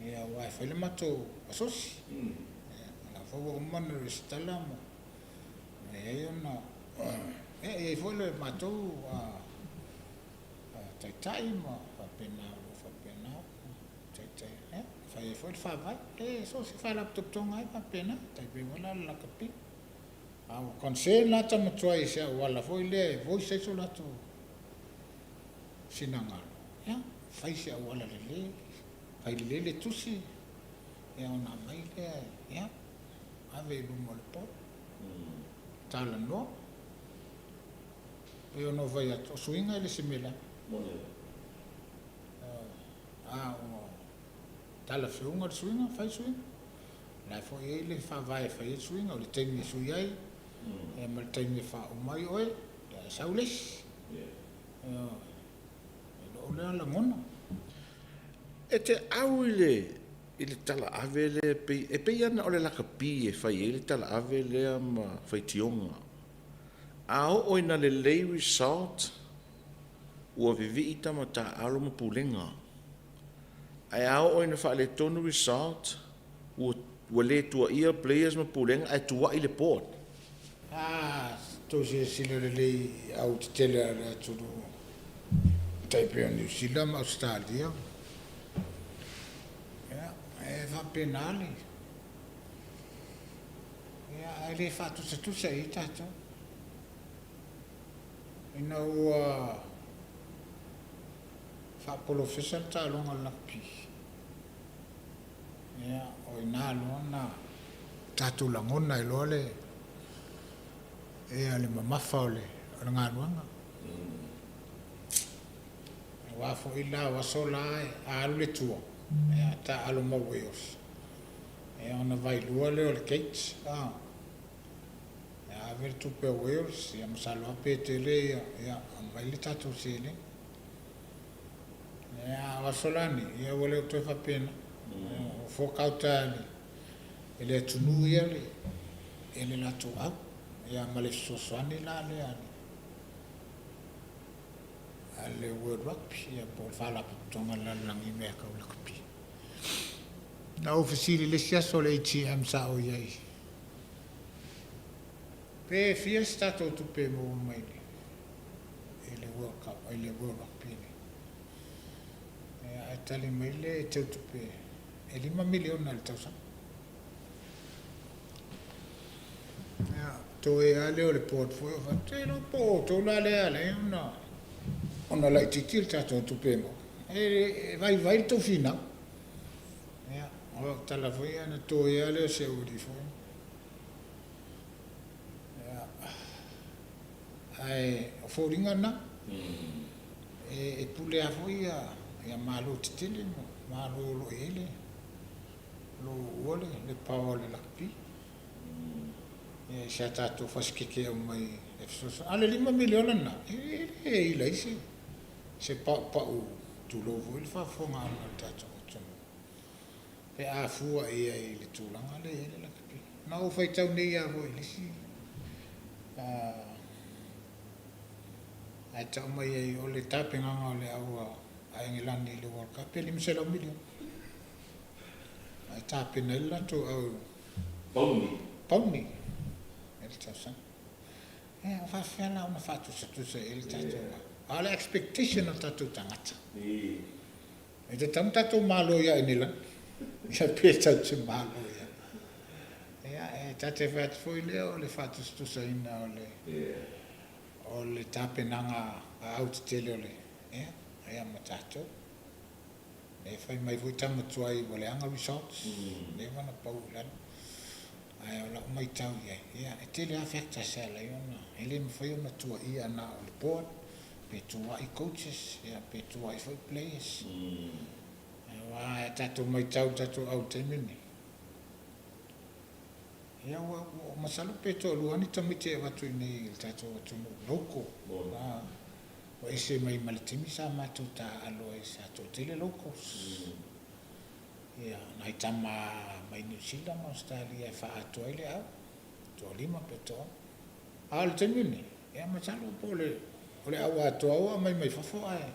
ia aua e fai le matou asosi. Ia, o la foi ua uma ona resitala ma e i ai ona, ia e i ai foi le matou taitai ma faapena o lo o faapena ona taitai, ia, e fai ai foi le faavae. E so o se faalapotopotoga lava e faapena, e tai pei foi la o le lakapi. A ua concern la tama tuai i se auala foi lea e voice ai so latou finagalo, ia, fai se auala lelei, fai lelei le tusi, ia ona aumai lea, ia, ave i luma o le Board, talanoa. E pei ona ou fai atu, o suiga e le o se mea leaga. A ua talafeuga le suiga, fai le suiga. O la e foi e i ai le faavae e fai ai le suiga, o le taimi e sui ai, ia ma le taimi e faauma ai oe, ia ae sau le isi. Ioe. I lou lea lagona. E te au i le i le talaave lea e pei, e pei lava na o le lakapi e fai ai le talaave lea ma faitioga. A oo ina lelei result, ua vivii tama taaalo ma pulega. Ae a oo ina faaletonu result, ua ua le tuuaia players ma pulega ae tuuai le board. A tou silasila lelei i au tetele a le atunuu e tai pei o Niu Sila ma Ausetalia, ia, e faapena le, ia, ae le faatusatusa i ai tatou. Ina ua faapolofesa le taaloga o le lakapi, ia, o i ina loa na tatou lagona ai loa le, ia, le mamafa o le galuega. Aua foi la o aso la a alu le tour, ia, taaalo ma Wales, ia ona vailua lea o le gate, a. Ia ave le tupe a Wales, ia masalo lava pe tele ia, ia aumai le tatou seleni. Ia a o aso la nei, ia ua le o toe faapena. Ua fork out lava e le atunuu ia le, e le latou au, ia ma le fesoasoani la lea a le World Rugby, ia po o le Faalapotopotoga a le Lalolagi i mea tau lakapi. Na ou fesili i le isi aso i le ATM sa ou i ai, Pe fia se tatou tupe e maua mai i le World Cup, i le World Rugby nei? Ae tali mai le teutupe e $5 miliona i le tausaga. Ia, toe lava lea o le board foi o fai, se iloa po o outou la lea e ala ai ona ona laitiiti le tatou tupe e maua. E vaivai le tou finau. Ia, o au tala foi ia, ona toe lava lea o si aualii foi. Ae o foliga na, e pule lava foi ia Malo tetele ma Malo o lo o i ai le, o lo o uua le power o le lakapi. Ia i se a tatou fasikeke e aumai e fesoasoani. A o le $5 miliona lena, e le ila ai se paupau, tulou foi le faafofogaaga a le tatou atunuu. Pe a fua i ai i le tulaga lea e i ai le lakapi. Na ou faitau nei lava foi i le isi, ae tau mai ai o le tapenaga o le au a Engelani i le World Cup e $500 miliona. Ae tapena ai le latou au. Pauni. Pauni i le tausaga. Ia, o faafefea la ona faatusatusa i ai le tatou, a o le expectation a tatou tagata. E tatau ona tatou malo ia Enelani, ia pe tatou te malo ia. Ia, e ta te fai atu foi lea o le faatusatusaina o le, o le tapenaga a au tetele o le, ia, ia ma tatou. E fai mai foi tama tuai ua leaga results, leva ona pau i lalo. Ae o lau maitau i ai, ia, e tele lava factors e ala ai ona, e le mafai ona tuuaia na o le board, pe tuuai coaches, ia pe tuuai foi players. Aua a tatou maitau i le tatou au i le taimi lenei, Ia ua masalo pe toalua ni tamaiti e avatu i inei i le tatou atunuu local. Ua ese mai ma le taimi sa matou taaalo ai sa toatele locals. Ia nai tama mai Niu Sila ma Ausetalia e faaatoa ai le au, toalima pe toaono. A o le taimi lenei, ia masalo po o le o le au atoa ua aumai mai fafo ae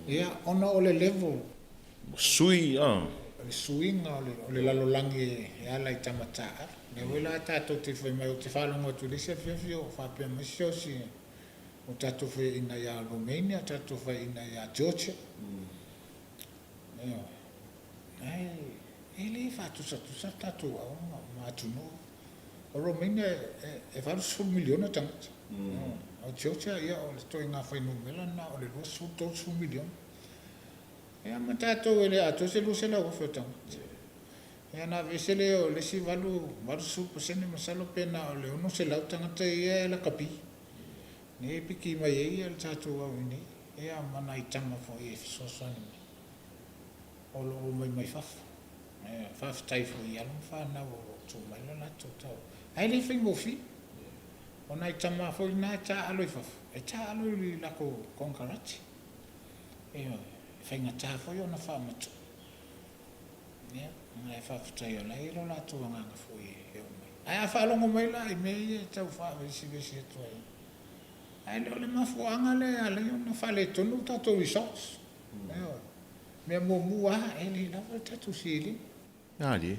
ia ona o le level Sui a. O le suiga o le lalolagi e ala i tama taaalo. Lea foi la tatou te fai mai, ou te faalogo atu i le isi afiafi o faapea mai se osi ua tatou faiaina ia Romania, tatou faiaina ia Georgia. Ioe. Ae e le faatusatusa le tatou au ma atunuu. O Romania e 80 miliona tagata. O Georgia, ia o le ituaiga fuainumera lena o le 20, 30 miliona. Ia ma tatou e le atoa se 200,000 o tagata. Ia ona aveese lea o le isi 80% masalo pe na o le 600 tagata ia e lakapi. Lea e piki mai ai le tatou au i inei, ia ma nai tama foi e fesoasoani mai o lo o omai mai fafo. Faafetai foi i alo ma fanau o lo o tuu mai le latou tau. Ae le faigofie. O nai tama foi na e taaalo i fafo, e taaalo i latou konekarate. Ioe, e faigata foi ona faamatuu. Ia, ae faafetai o la e i ai lo latou agaga foi e oo mai. Ae a faalogo mai la i mea ia e tau faavesivesi atu ai, ae le o le mafuaaga lea e ala ai ona faaletonu tatou results. Ioe. Mea muamua lava, e le lava le tatou seleni. Malie.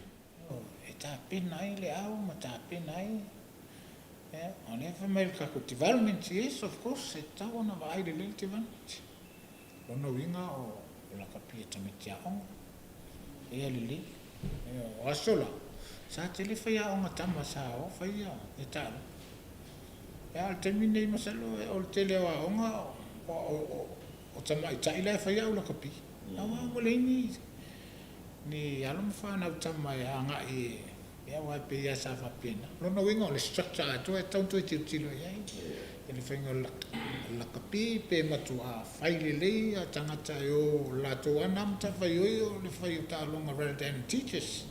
E tapena ai le au ma tapena ai, ia, o lea e fai mai le tatou development, yes of course, e tatau ona vaai lelei le development. O lona uiga o lakapi e tamaiti aoga, ia lelei. O aso la, sa tele faiaoga tama sa o fai ia taaloga. Ia a o le taimi lenei masalo o le tele o aoga o tamaitai la e faia au lakapi. Aua ua leai ni ni alo ma fanau tama e agai e, aua e pei lava sa faapena. O lona uiga o le structure atoa e tatau ona toe tilotilo i ai i le faiga o le lakapi pe matua fai lelei tagata e o latou lava na matafaioi o le fai o taaloga rather than teachers.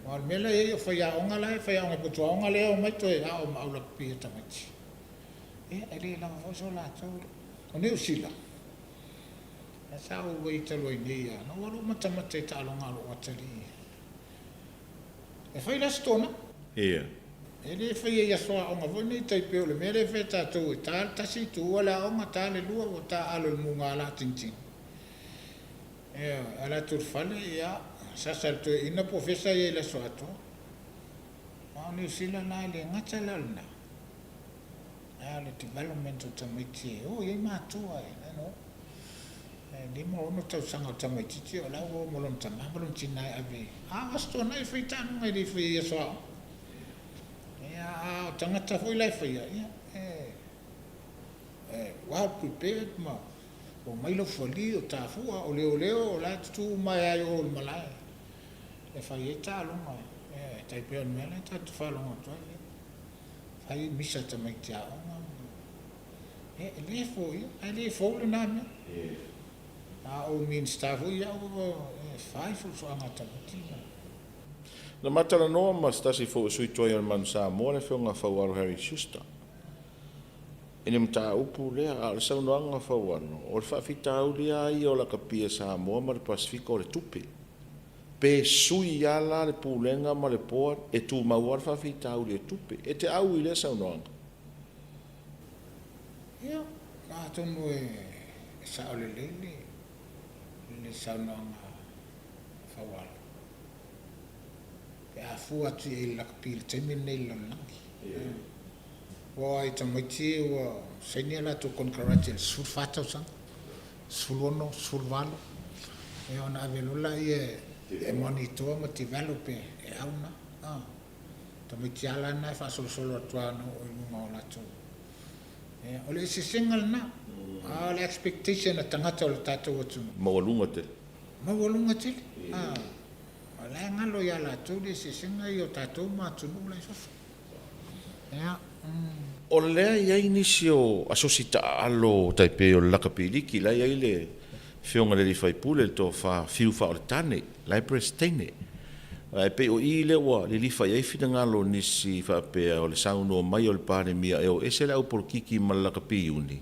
Aua o le mea la e i ai o faiaoga la e faiaoga i potuaoga lea e omai toe ao ma au lakapi e tamaiti. Ia e le lava foi so latou. O Niu Sila, Sa ou ai talu ai nei a, na ou alu ou matamata i taaloga a lou atalii. E fai la se tona? Ia. E le faia i aso aoga foi nei tai pei o le mea lea e fai e tatou e ta le tasi, tuua le aoga, ta le lua, ua taaalo i le mugala tinitini. Ioe, ala atu i le fale, ia, sasa e le toeaina po o fea sa i ai i le aso atoa. A o Niu Sila la e le gata la o lena. A o le development o tamaiti e o i ai matua e no. E 5, 6 tausaga o le tamaitiiti o la ua o ma lona tama ma lona tina e ave. A o aso tuanai e fai taaloga e le faia i aso aoga. Ia a o tagata foi la e faia, ia e e well prepared ma omai laufali o tafua o leoleo o la e tutu uma ai lava i o i le malae e fai ai taaloga e tai pei o le mea lea tatou te faalogo atu ai. Fai misa tamaiti aoga ma e le foia, ae le fou lena mea. A o Minisita foi au e fai fuafuaga a tamaiti ma. Na ma talanoa ma se tasi foi o sui tuai o le Manu Samoa, le Afioga Faualo Harry Schuster, i le mataupu lea, a o le saunoaga a Faualo, o le faafitauli lava ia o lakapi a Samoa ma le Pasefika o le tupe. Pe sui lava la le Pulega ma le Board, e tumau lava le faafitauli o tupe. E te au i lea saunoaga? Ia, atonu e sao lelei le saunoaga a Faualo, pe a fua atu i ai i le lakapi i le taimi lenei i le lalolagi. Ua oo lava i tamaiti ua saini a latou konekarate i le 14 tausaga. 16, 18, ia ona ave loa laia e monitor ma develop e au na. A, tamaiti lava la na e faasolosolo atu lava ona oo i luga o latou. Ia, o le eseesega lena. A o le expectation a tagata o le tatou atunuu. Maualuga tele. Maualuga tele. A, o la e galo ia latou le eseesega ia o tatou ma atunuu la i fafo. O lea e i ai nisi o asosi taaalo tai pei o le lakapi liki, la e i ai le Afioga i le alii faipule, le Tofa Fiu Faaoletane, la e Peresetene. Ae pei o i lea ua lilifa i ai finagalo o nisi faapea o le saunoa mai o le Palemia e o ese le au polokiki ma le lakapi iuni,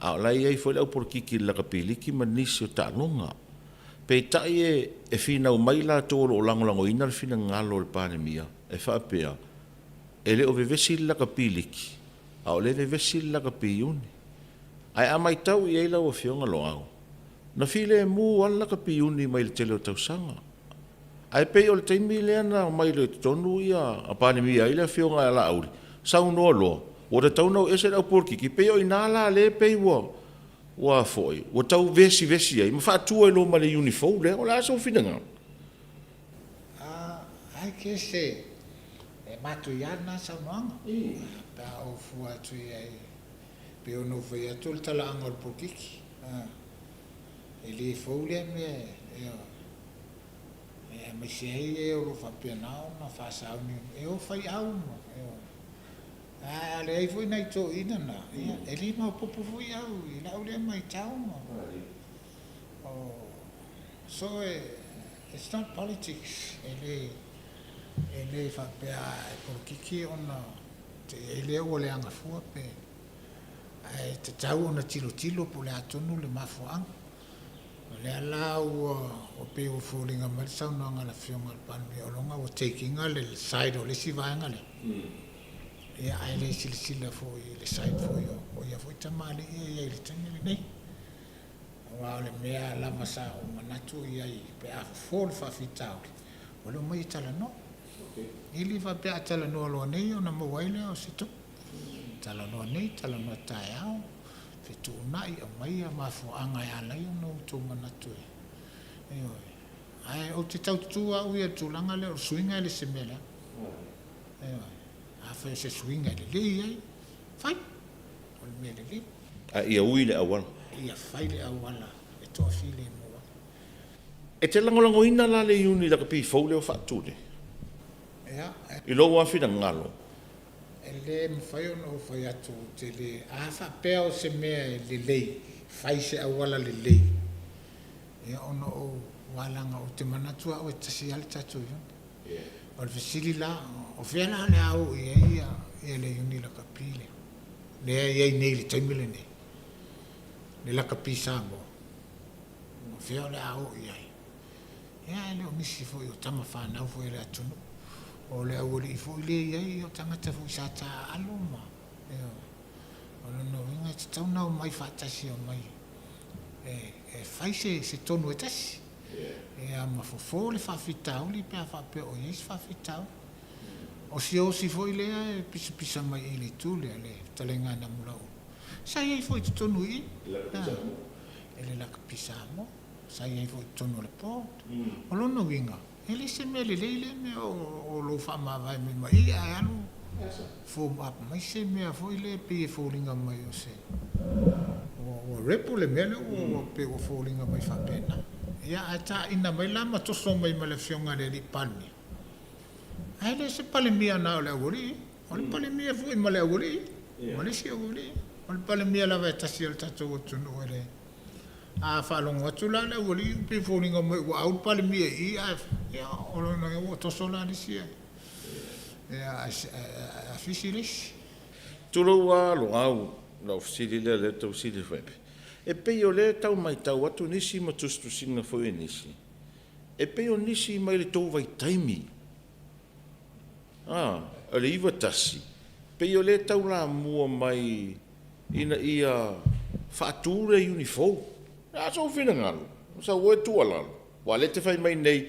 a o la e i ai foi le au polokiki i le lakapi liki ma nisi o taaloga. Peitai e finau mai latou o lo o lagolagoina le finagalo o le Palemia e faapea, e le o vevesi le lakapi liki, a o lea e vevesi le lakapi iuni. Ae a matau i ai lau Afioga Loau, na filemu lava le lakapi iuni mai le tele o tausaga. Ae pei o le taimi lea na omai loa i totonu ia Palemia ai le Afioga ia Laauli, saunoa loa, ua tatau ona o ese le au polokiki, pei o i ina la lea pei ua ua foi, ua tau vesivesi ai ma faatu ai loa ma le iuni fou lea. O le a sou finagalo? I guess e matuia lena saunoaga, pe a ou fua atu i ai, pei ona ou fai atu o le talaaga o le polokiki, e le fou lea mea, ioe, aemaise ai e o lo o faapena ona faasauniuni, e o fai au ma, ioe. Ae a leai foi nai toeaiina na, ia, e le maopoopo foi au i lau lea matau ma, o, so it's not politics, e le, e le faapea a e polokiki ona te i ai lea ua leaga fua pe, ae tatau ona tilotilo po o le a tonu le mafuaaga. O lea la ua pei ua foliga mai le saunoaga a le Afioga i le Palemia o lona ua take ina le side o le isi vaega lea, ia ae le silasila foi i le side foi o ia foi tamalii e i ai i le taimi lenei. Aua o le mea lava sa ou manatu i ai pe a fofo le faafitauli, o le omai e talanoa. E le faapea a talanoa loa nei ona maua ai lea o se tupe. Talanoa nei, talanoa taeao, fetuunai, aumaia mafuaaga e ala ai ona outou manatu e, ioe. Ae ou te tau tutu au ia i le tulaga lea o le suiga e le se mea leaga. Ioe. Afai o se suiga e lelei ai, fai. O le mea lelei. A ia ui le auala. Ia fai le auala e toafilemu ai. E te lagolagoina la le Iuni Lakapi fou lea ua faatu nei? Ia. I lou lava finagalo. E le mafai ona ou fai atu ou te le, a faapea o se mea e lelei, fai se auala lelei, ia ona ou, aua leaga ou te manatu au e tasi lava le tatou iuni. O le fesili la, o fea la o le a oo i ai ia le iuni lakapi lea, lea e i ai nei i le taimi lenei, le lakapi Samoa, o fea o le a oo i ai? Ia e le o nisi foi o tama fanau foi a le atunuu. O le aualii foi lea e i ai, o tagata foi sa taaalo ma, ioe. O lona uiga e tatau ona omai faatasi e omai e fai se tonu e tasi. Ia ma fofo le faafitauli pe a faapea o i ai se faafitauli. O si osi foi lea e pisapisa mai i le itu lea, le fetalaiga a Namulauulu, sa i ai foi i totonu i i, i le lakapi Samoa. Sa i ai foi i totonu o le board. O lona uiga, e le se mea lelei lea mea o lou faamavae mai ma i ae alu form up mai se mea foi lea e pei e foliga mai o se ua rebel le mea lea ua pei ua foliga mai faapena. Ia ae taina mai la ma toso mai ma le afioga i le alii Palemia. Ae le o se Palemia na o le aualii, o le Palemia foi ma le aualii, ma le isi aualii. O le Palemia lava e tasi o le tatou atunuu e le A faalogo atu la le aualii e pei e foliga mai ua au le Palemia i i ae, ia, o lona uiga ua toso la le isi ae afisi le isi. Tulou lava Loau, lau fesili lea o lea e tau fesili atu ai, e pei o lea e tau matau atu nisi ma tusitusiga foi a nisi, e pei o nisi mai le tou vaitaimi, a, o le 91, pei o lea e taulamua mai ina ia faatu le Iuni fou. O le a sou finagalo? Sau oe tuualalo, aua o lea e te fai mai nei,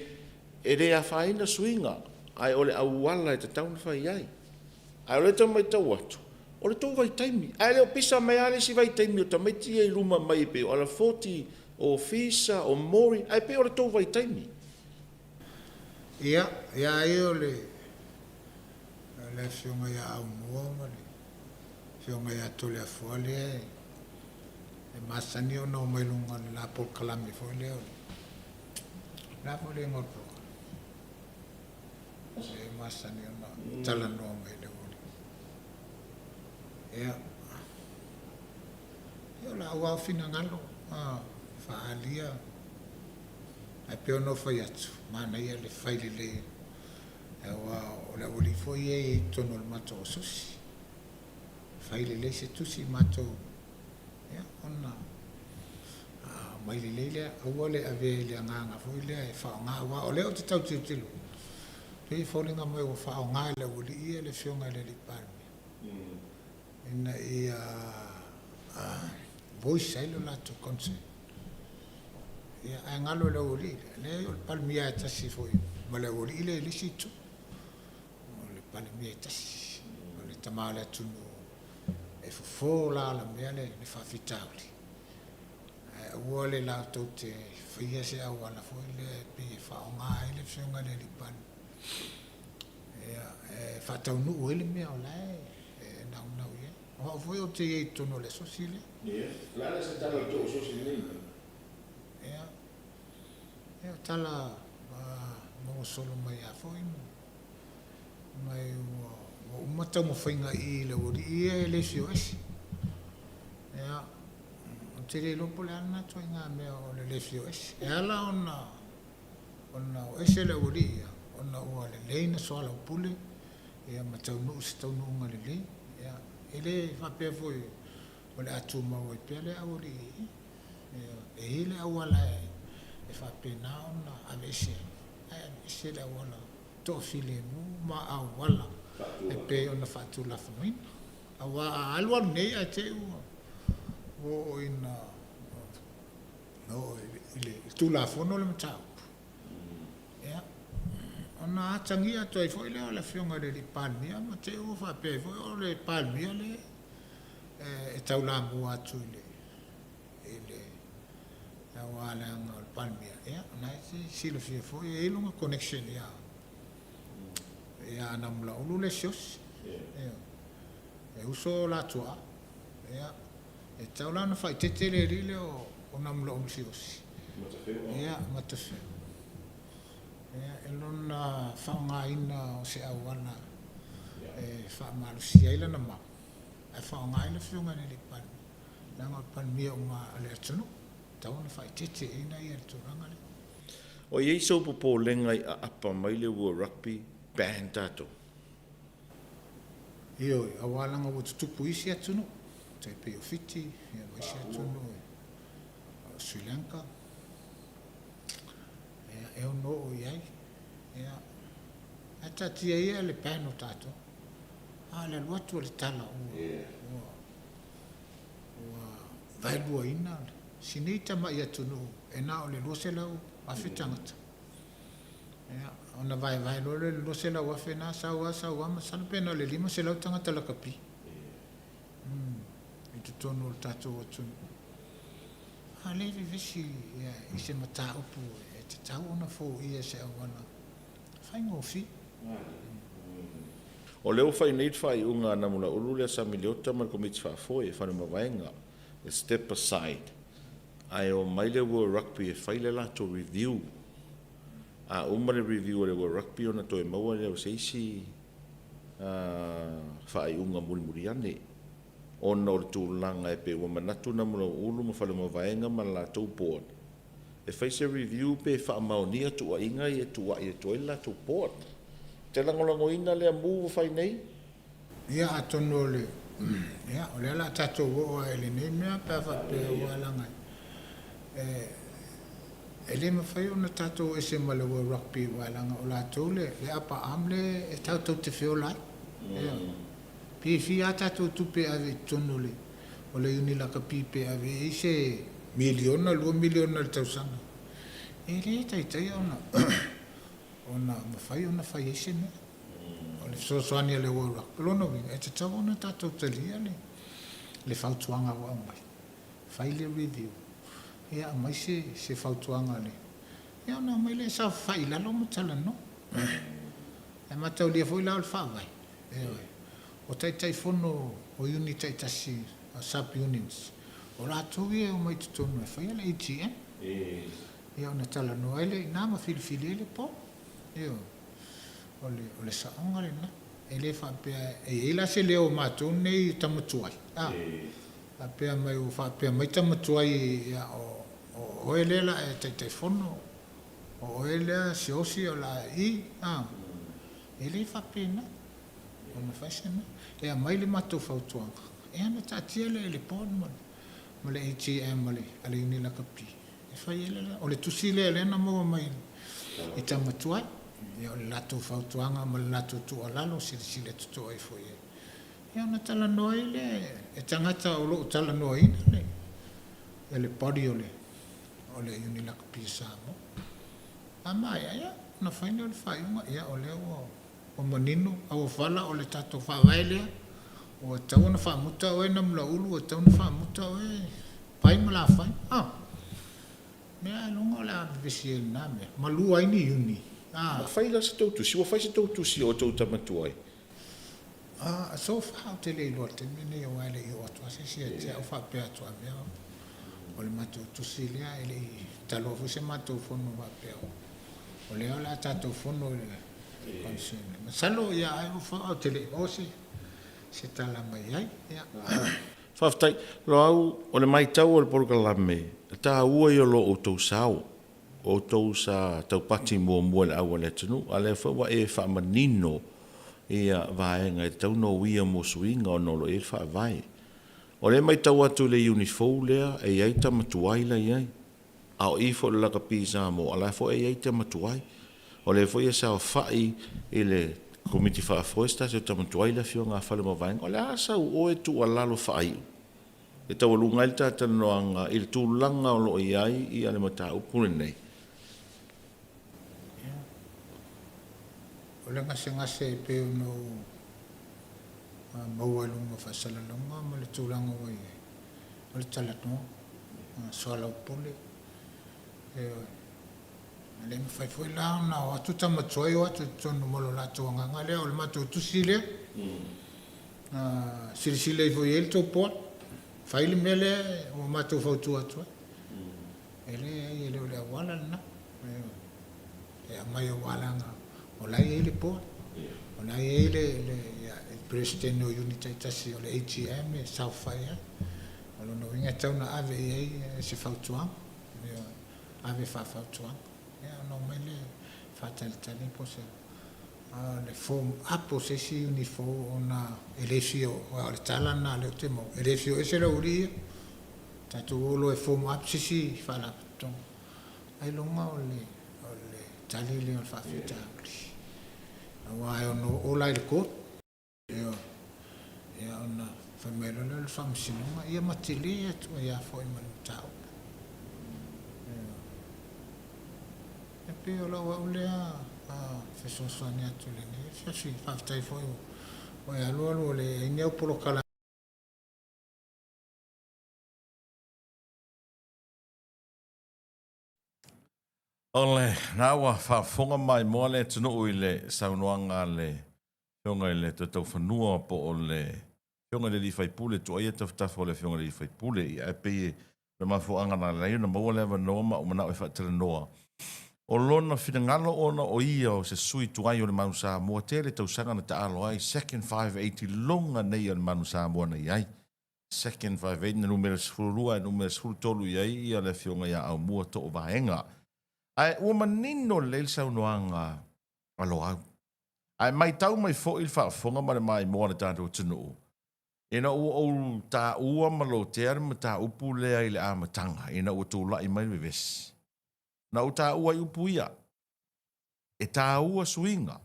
e le afaina suiga, ae o le auala e tatau ona fai ai. Ae o lea e tau matau atu, o le tou vaitaimi, ae le o pisa mai lava le isi vaitaimi o tamaiti ia i luma mai e pei o Alafoti, o Fisa, o Mori, ae pei o le tou vaitaimi. Ia, ia a ia o le Afioga ia Aumua ma le Afioga ia Toleafoa lea e masani ona omai i luga o le la polokalame foi lea o le, o le a foi le igoa o le polokalame? Lea e masani ona talanoa mai i le aualii. Ia, ia o lau lava finagalo faaalia, ae pei ona ou fai atu, manaia le fai lelei. Aua o le aualii foi ia e i ai i totonu o le matou asosi. Fai lelei se tusi matou, ia, ona aumai lelei lea. Aua le avea i le agaga foi lea e faaaoga, aua o lea ou te tau tilotilo, e pei e foliga mai ua faaaoga e le aualii ia le Afioga i le Palemia ina ia voice ai lo latou concern. Ia, ae galo i le aualii lea, leai o le Palemia lava e tasi foi ma le aualii lea i le isi itu. O le Palemia e tasi, o le tama o le atunuu e fofo lalamea le faafitauli, ae aua le latou te faia se auala foi lea e pei e faaaoga ai le Afioga i le alii Palemia e faataunuu ai le mea o la e naunau i ai. O au foi ou te i ai i totonu o le asosi lea. O le a la se tala o le tou asosi i lenei mea? Ia, o tala maua solo mai lava foi mai ua uma taumafaiga i i le aualii ia e le fia o ese. Ia, ou te le iloa po o le a lena ituaiga mea o le le fia o ese. E ala ona o ese le aualii ia, ona ua lelei ona soalaupule ma taunuu i se taunuuga lelei. Ia, e le faapea foi o le a tumau ai pea lea aualii i i. E i ai le auala e faapena ona aveese ai, ae aveese le auala toafilemu ma auala e pei ona faatulafonoina. Aua a alu alu nei ae te i ua oo ina oo i le Tulafono le mataupu, ia, ona atagia atu ai foi lea o le Afioga i le Palemia ma te i ua faapea ai foi o le Palemia lea e taulamua atu i le aua leaga o le Palemia, ia, o lena e te silafia foi e i ai lona connection ia Namulauulu le Siaosi. E uso la tuaa. Ia, e tatau la ona faaeteete le alii lea o Namulauulu Siaosi. Ia, Matafeo. Ia, i lona faaaogaina o se auala e faamalosia ai lana mau, ae faaaoga ai le Afioga i le Palemia, leaga o le Palemia uma lava a le atunuu. E tatau ona faaeteete i ai i le tulaga lea. O i ai sou popolega i aapa mai le World Rugby ban tatou? Ioe, aua leaga ua tutupu i isi atunuu, tai pei o Fiti, ia ma isi atunuu o Sri Lanka, ia, e ono oo i ai. Ia, ae taatia ia le ban o tatou, a o le alu atu o le tala ua, ua, ua vaeluaina si nei tamai atunuu e na o le 200,000 tagata. Ia, ona vaevae loa lea o le 200,000 lena, sau lava sau lava, masalo pe na o le 500 tagata lakapi i totonu o le tatou atunuu. A o lea e vevesi i se mataupu e tatau ona foia i se auala faigofie. O lea ua fai nei le faaiuga a Namulauulu lea Sammy Leota ma le Komiti Faafoe e Faleomavaega e step aside ae omai le World Rugby e fai le latou review. A uma le review a le World Rugby ona toe maua lea o se isi faaiuga mulimuli ane ona o le tulaga e pei ua manatu Namulauulu ma Faleomavaega ma le latou board e fai se review pe faamaonia tuuaiga ia e tuuai atu ai le latou board. Ou te lagolagoina lea move ua fai nei. Ia atonu o le, ia, o lea o le a tatou oo lava i lenei mea pe a faapea aua leaga e, e le mafai ona tatou ese ma le World Rugby aua leaga o latou le, le upper arm lea e tatou te feola ai. Ioe. Pe fia lava tatou tupe e ave i totonu o le, o le Iuni Lakapi pe ave i ai se miliona, 2 miliona i le tausaga, e le taitai ona, ona mafai ona fai ai se mea. O le fesoasoani a le World Rugby, o lona uiga, e tatau ona tatou talia le, le fautuaga ua aumai, fai le review, ia aumai se, se fautuaga a le, ia ona aumai lea e saofafai i lalo ma talanoa. Ae mataulia foi la o le Faavae, ioe, o Taitaifono o iuni taitasi, sub-unions, o latou ia e omai i totonu e faia le AGM. Ia ona talanoa ai lea i ina ma filifili ai le board. Ioe. O le, o le saoga lena. E le faapea e i ai la se leo o matou nei tama tuai, a, faapea mai ua faapea mai tama tuai, ia, o, o oe lea o le a e Taitaifono, o oe lea Siaosi o le a e i, a. E le faapena ona fai se mea. E aumai le matou fautuaga, ia ona taatia lea i le Board ma le AGM a le Iuni Lakapi e fai ai le la. O le tusi lea lea na maua mai i tama tuai. Ia o le latou fautuaga ma le latou tuualalo, silasila totoa ifo i ai. Ia ona talanoa ai lea e tagata o lo o talanoaina le body o le Iuni Lakapi a Samoa. A maea, ia, ona fai lea o le faaiuga, ia, o lea ua manino auofala o le tatou Faavae lea, ua tatau ona faamuta oe Namulauulu, ua tatau ona faamuta oe Pai ma Lafai. A mea ailoga o le a vevesi ai i lena mea, malu ai ni iuni, a. Ua fai la se tou tusi? Ua fai se tou tusi o outou tama tuai? A, so far ou te le iloa i le taimi lenei aua e le i oo atu lava se isi ia te au faapea atu a mea o le matou tusi lea e le i taloa foi se matou fono faapea o lea o le a tatou fono i le concern lea. Masalo ia ai ou te le i maua se se tala mai ai. Ia. Faafetai. Loau, o le maitau o le polokalame, e taua ia o lo outou sao. O outou sa taupati muamua i le au a le atunuu, a lea foi ua e faamanino ia vaega e tatau ona uia mo suiga ona o lo o i ai le Faavae. O lea e maitau atu i le iuni fou lea e i ai tama tuai la e i ai, a o i foi i le lakapi Samoa o la foi e i ai tama tuai. O lea foi e saofai i le Komiti Faafoe se tasi o tama tuai le Afioga a Faleomavaega. O le a sau oe tuualalo faaiu e taualuga ai le ta talanoaga i le tulaga o lo o i ai le mataupu lenei? O le gasegase e pei ona ou maua i luga o faasalalauga ma le tulaga ua i ai, o le talanoa, soalaupule, ioe. E le mafai foi la ona o atu tama tuai o atu i totonu ma lo latou agaga lea, o le matou tusi lea. Silasila ifo i ai le tou board, fai le mea lea ua matou fautua atu ai. E leai, e le o le auala lena. E aumai aua leaga o la e i ai le board, o la e i ai le Peresetene o iuni taitasi o le AGM e saofai ai. O lona uiga e tatau ona ave i ai se fautuaga, ave faafautuaga, ona omai lea e faatalitali po o se A o le form up o se isi iuni fou ona e le fia, aua o le tala lena o lea ou te maua, e le fia o ese le aualii ia, tatou o loa e form up se isi faalapotopotoga, ailoga o le tali lea o le faafitauli, aua e ono oo la i le court. Ioe. Ia ona fai mai loa lea o le Faamasinoga, ia ma tele atu ai lava foi ma le mataupu. Ioe. E pei o lau au lea fesoasoani atu i lenei afiafi. Faafetai foi ua e alualu ua leai ni au polokalame. O lena ua faafofoga maimoa le atunuu i le saunoaga a le Afioga i le Toetaufanua po o le Afioga i le Alii Faipule, tuuaia tafatafa o le Afioga i le Alii Faipule. Ia, ae pei o le mafuaaga na ala ai ona maua le avanoa ma ou manao e faatalanoa. O lona finagalo ona o ia o se sui tuai o le Manu Samoa, tele tausaga na taalo ai, second 580 loga nei a le Manu Samoa na i ai. Second 58 na numera 12 ae numera 13 i ai ia le Afioga ia Aumua Toovaega. Ae ua manino lelei le saunoaga a Loau. Ae maitau mai foi le faafofoga ma le maimoa a le tatou atunuu, ina ua ou taua ma lotea le mataupu lea i le amataga ina ua tulai mai le vevesi. Na ou taua ai upu ia, e taua suiga,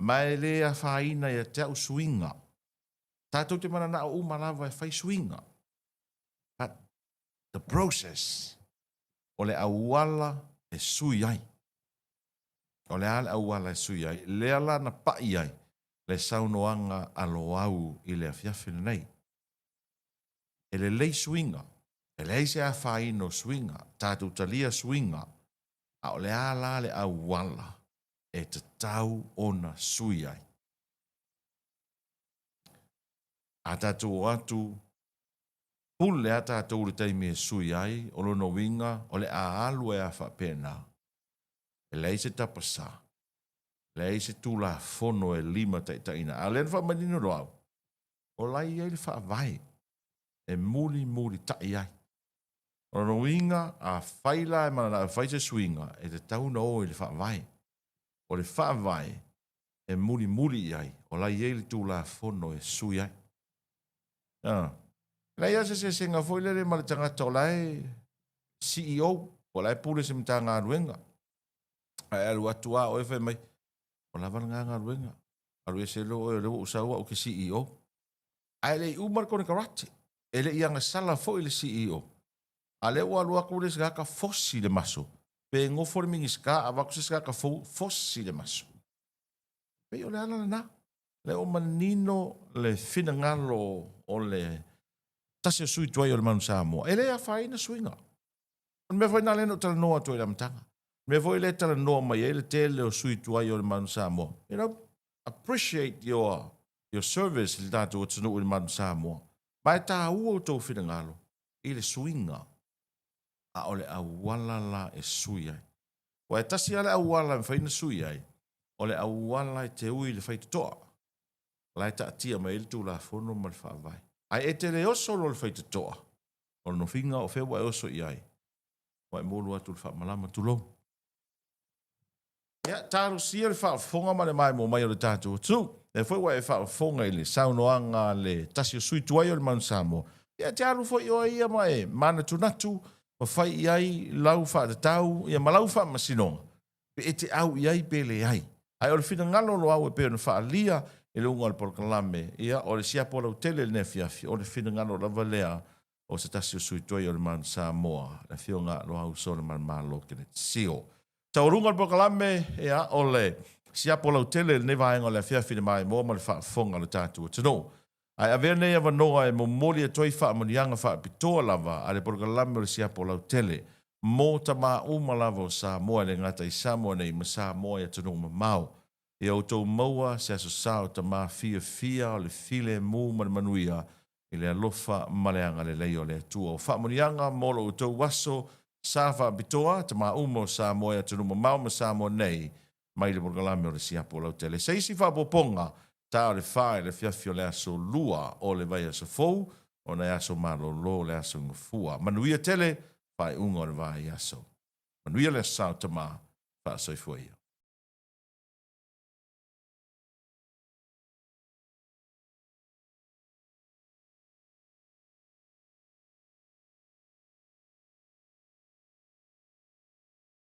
ma e le afaina ia te au suiga. Tatou te mananao uma lava e fai suiga. But the process, o le auala e sui ai. O le a le auala e sui ai? Lea la na pai ai le saunoaga a Loau i le afiafi lenei. E lelei suiga, e leai se afaina o suiga, tatou talia suiga, a o le a la le auala e tatau ona sui ai? A tatou o atu, pule a tatou i le taimi e sui ai, o lona uiga o le a alu ai a faapena. E leai se tapasā, leai se Tulafono e limataitaiina. A o lea na faamanino loa au, o la e i ai le Faavae e mulimulitai ai. O lona uiga, afai la e mananao e fai se suiga, e tatau ona o i le Faavae. O le Faavae. e mulimuli i ai, o la e i ai le Tulafono e sui ai. A. E leai lava se eseesega foi lele ma le tagata o la e CEO, po o la e pule i se Matagaluega, ae alu atu lava oe fai mai, ua lava lena galuega, alu ese loa oe o lea ua ou sau au ou te CEO. Ae le i uma le konekarate, e le i agasala foi le CEO. A lea ua alu atu le isi tagata fosi le maso, pe nofo le Minisita avatu se isi tagata fou fosi le maso. E pei o le ala lena. Lea ua manino le finagalo o le tasi o sui tuai o le Manu Samoa, e le afaina suiga. O le mea foi lena lea na ou talanoa atu ai i le amataga. O le mea foi lea e talanoa mai ai le tele o sui tuai o le Manu Samoa. You know, appreciate your, your service i le tatou atunuu i le Manu Samoa. Ma e taua outou finagalo i le suiga, a o le auala la e sui ai. Aua e tasi lava le auala e mafai ona sui ai, o le auala e te ui i le faitotoa, la e taatia mai ai le Tulafono ma le Faavae. Ae e te le oso loa i le faitotoa, o le nofiga o fea ua e oso i ai, ua e molu atu i le faamalama, tulou. Ia, talosia le faafofoga ma le maimoa mai o le tatou atunuu. Lea foi ua e faafofoga i le saunoaga a le tasi o sui tuai o le Manu Samoa. Ia, e te alu foi oe ia ma e manatunatu ma fai i ai lau faatatau ia ma lau faamasinoga, pe e te au i ai pe leai. Ae o le finagalo o Loau e pei ona faaalia i luga o le polokalame, ia, o le siapo lautele i lenei afiafi, o le finagalo lava lea o se tasi o sui tuai o le Manu Samoa, le Afioga Loau Solamalemalo Keneti Sio. Taualuga o le polokalame, ia, o le siapo lautele i lenei vaega o le afiafi i le maimoa ma le faafofoga a lo tatou atunuu. Ae avea lenei avanoa e momoli atu ai faamanuiaga faapitoa lava a le polokalame o le siapo lautele mo tama uma lava o Samoa e le gata i Samoa nei ma Samoa i atunuu mamao. Ia outou maua se aso sa o tama fiafia o le filemu ma le manuia i le alofa ma le agalelei o le Atua. O faamanuiaga mo lo outou aso sa faapitoa, tama uma o Samoa i atunuu mamao ma Samoa nei, mai le polokalame o le Siapo Lautele. Se isi faaopoopoga, ta o le fa i le afiafi o le aso Lua o le vaiaso fou, ona e aso malolo le aso Gafua. Manuia tele faaiuga o le vaiaso. Manuia le aso sa o tama, faasoifua ia.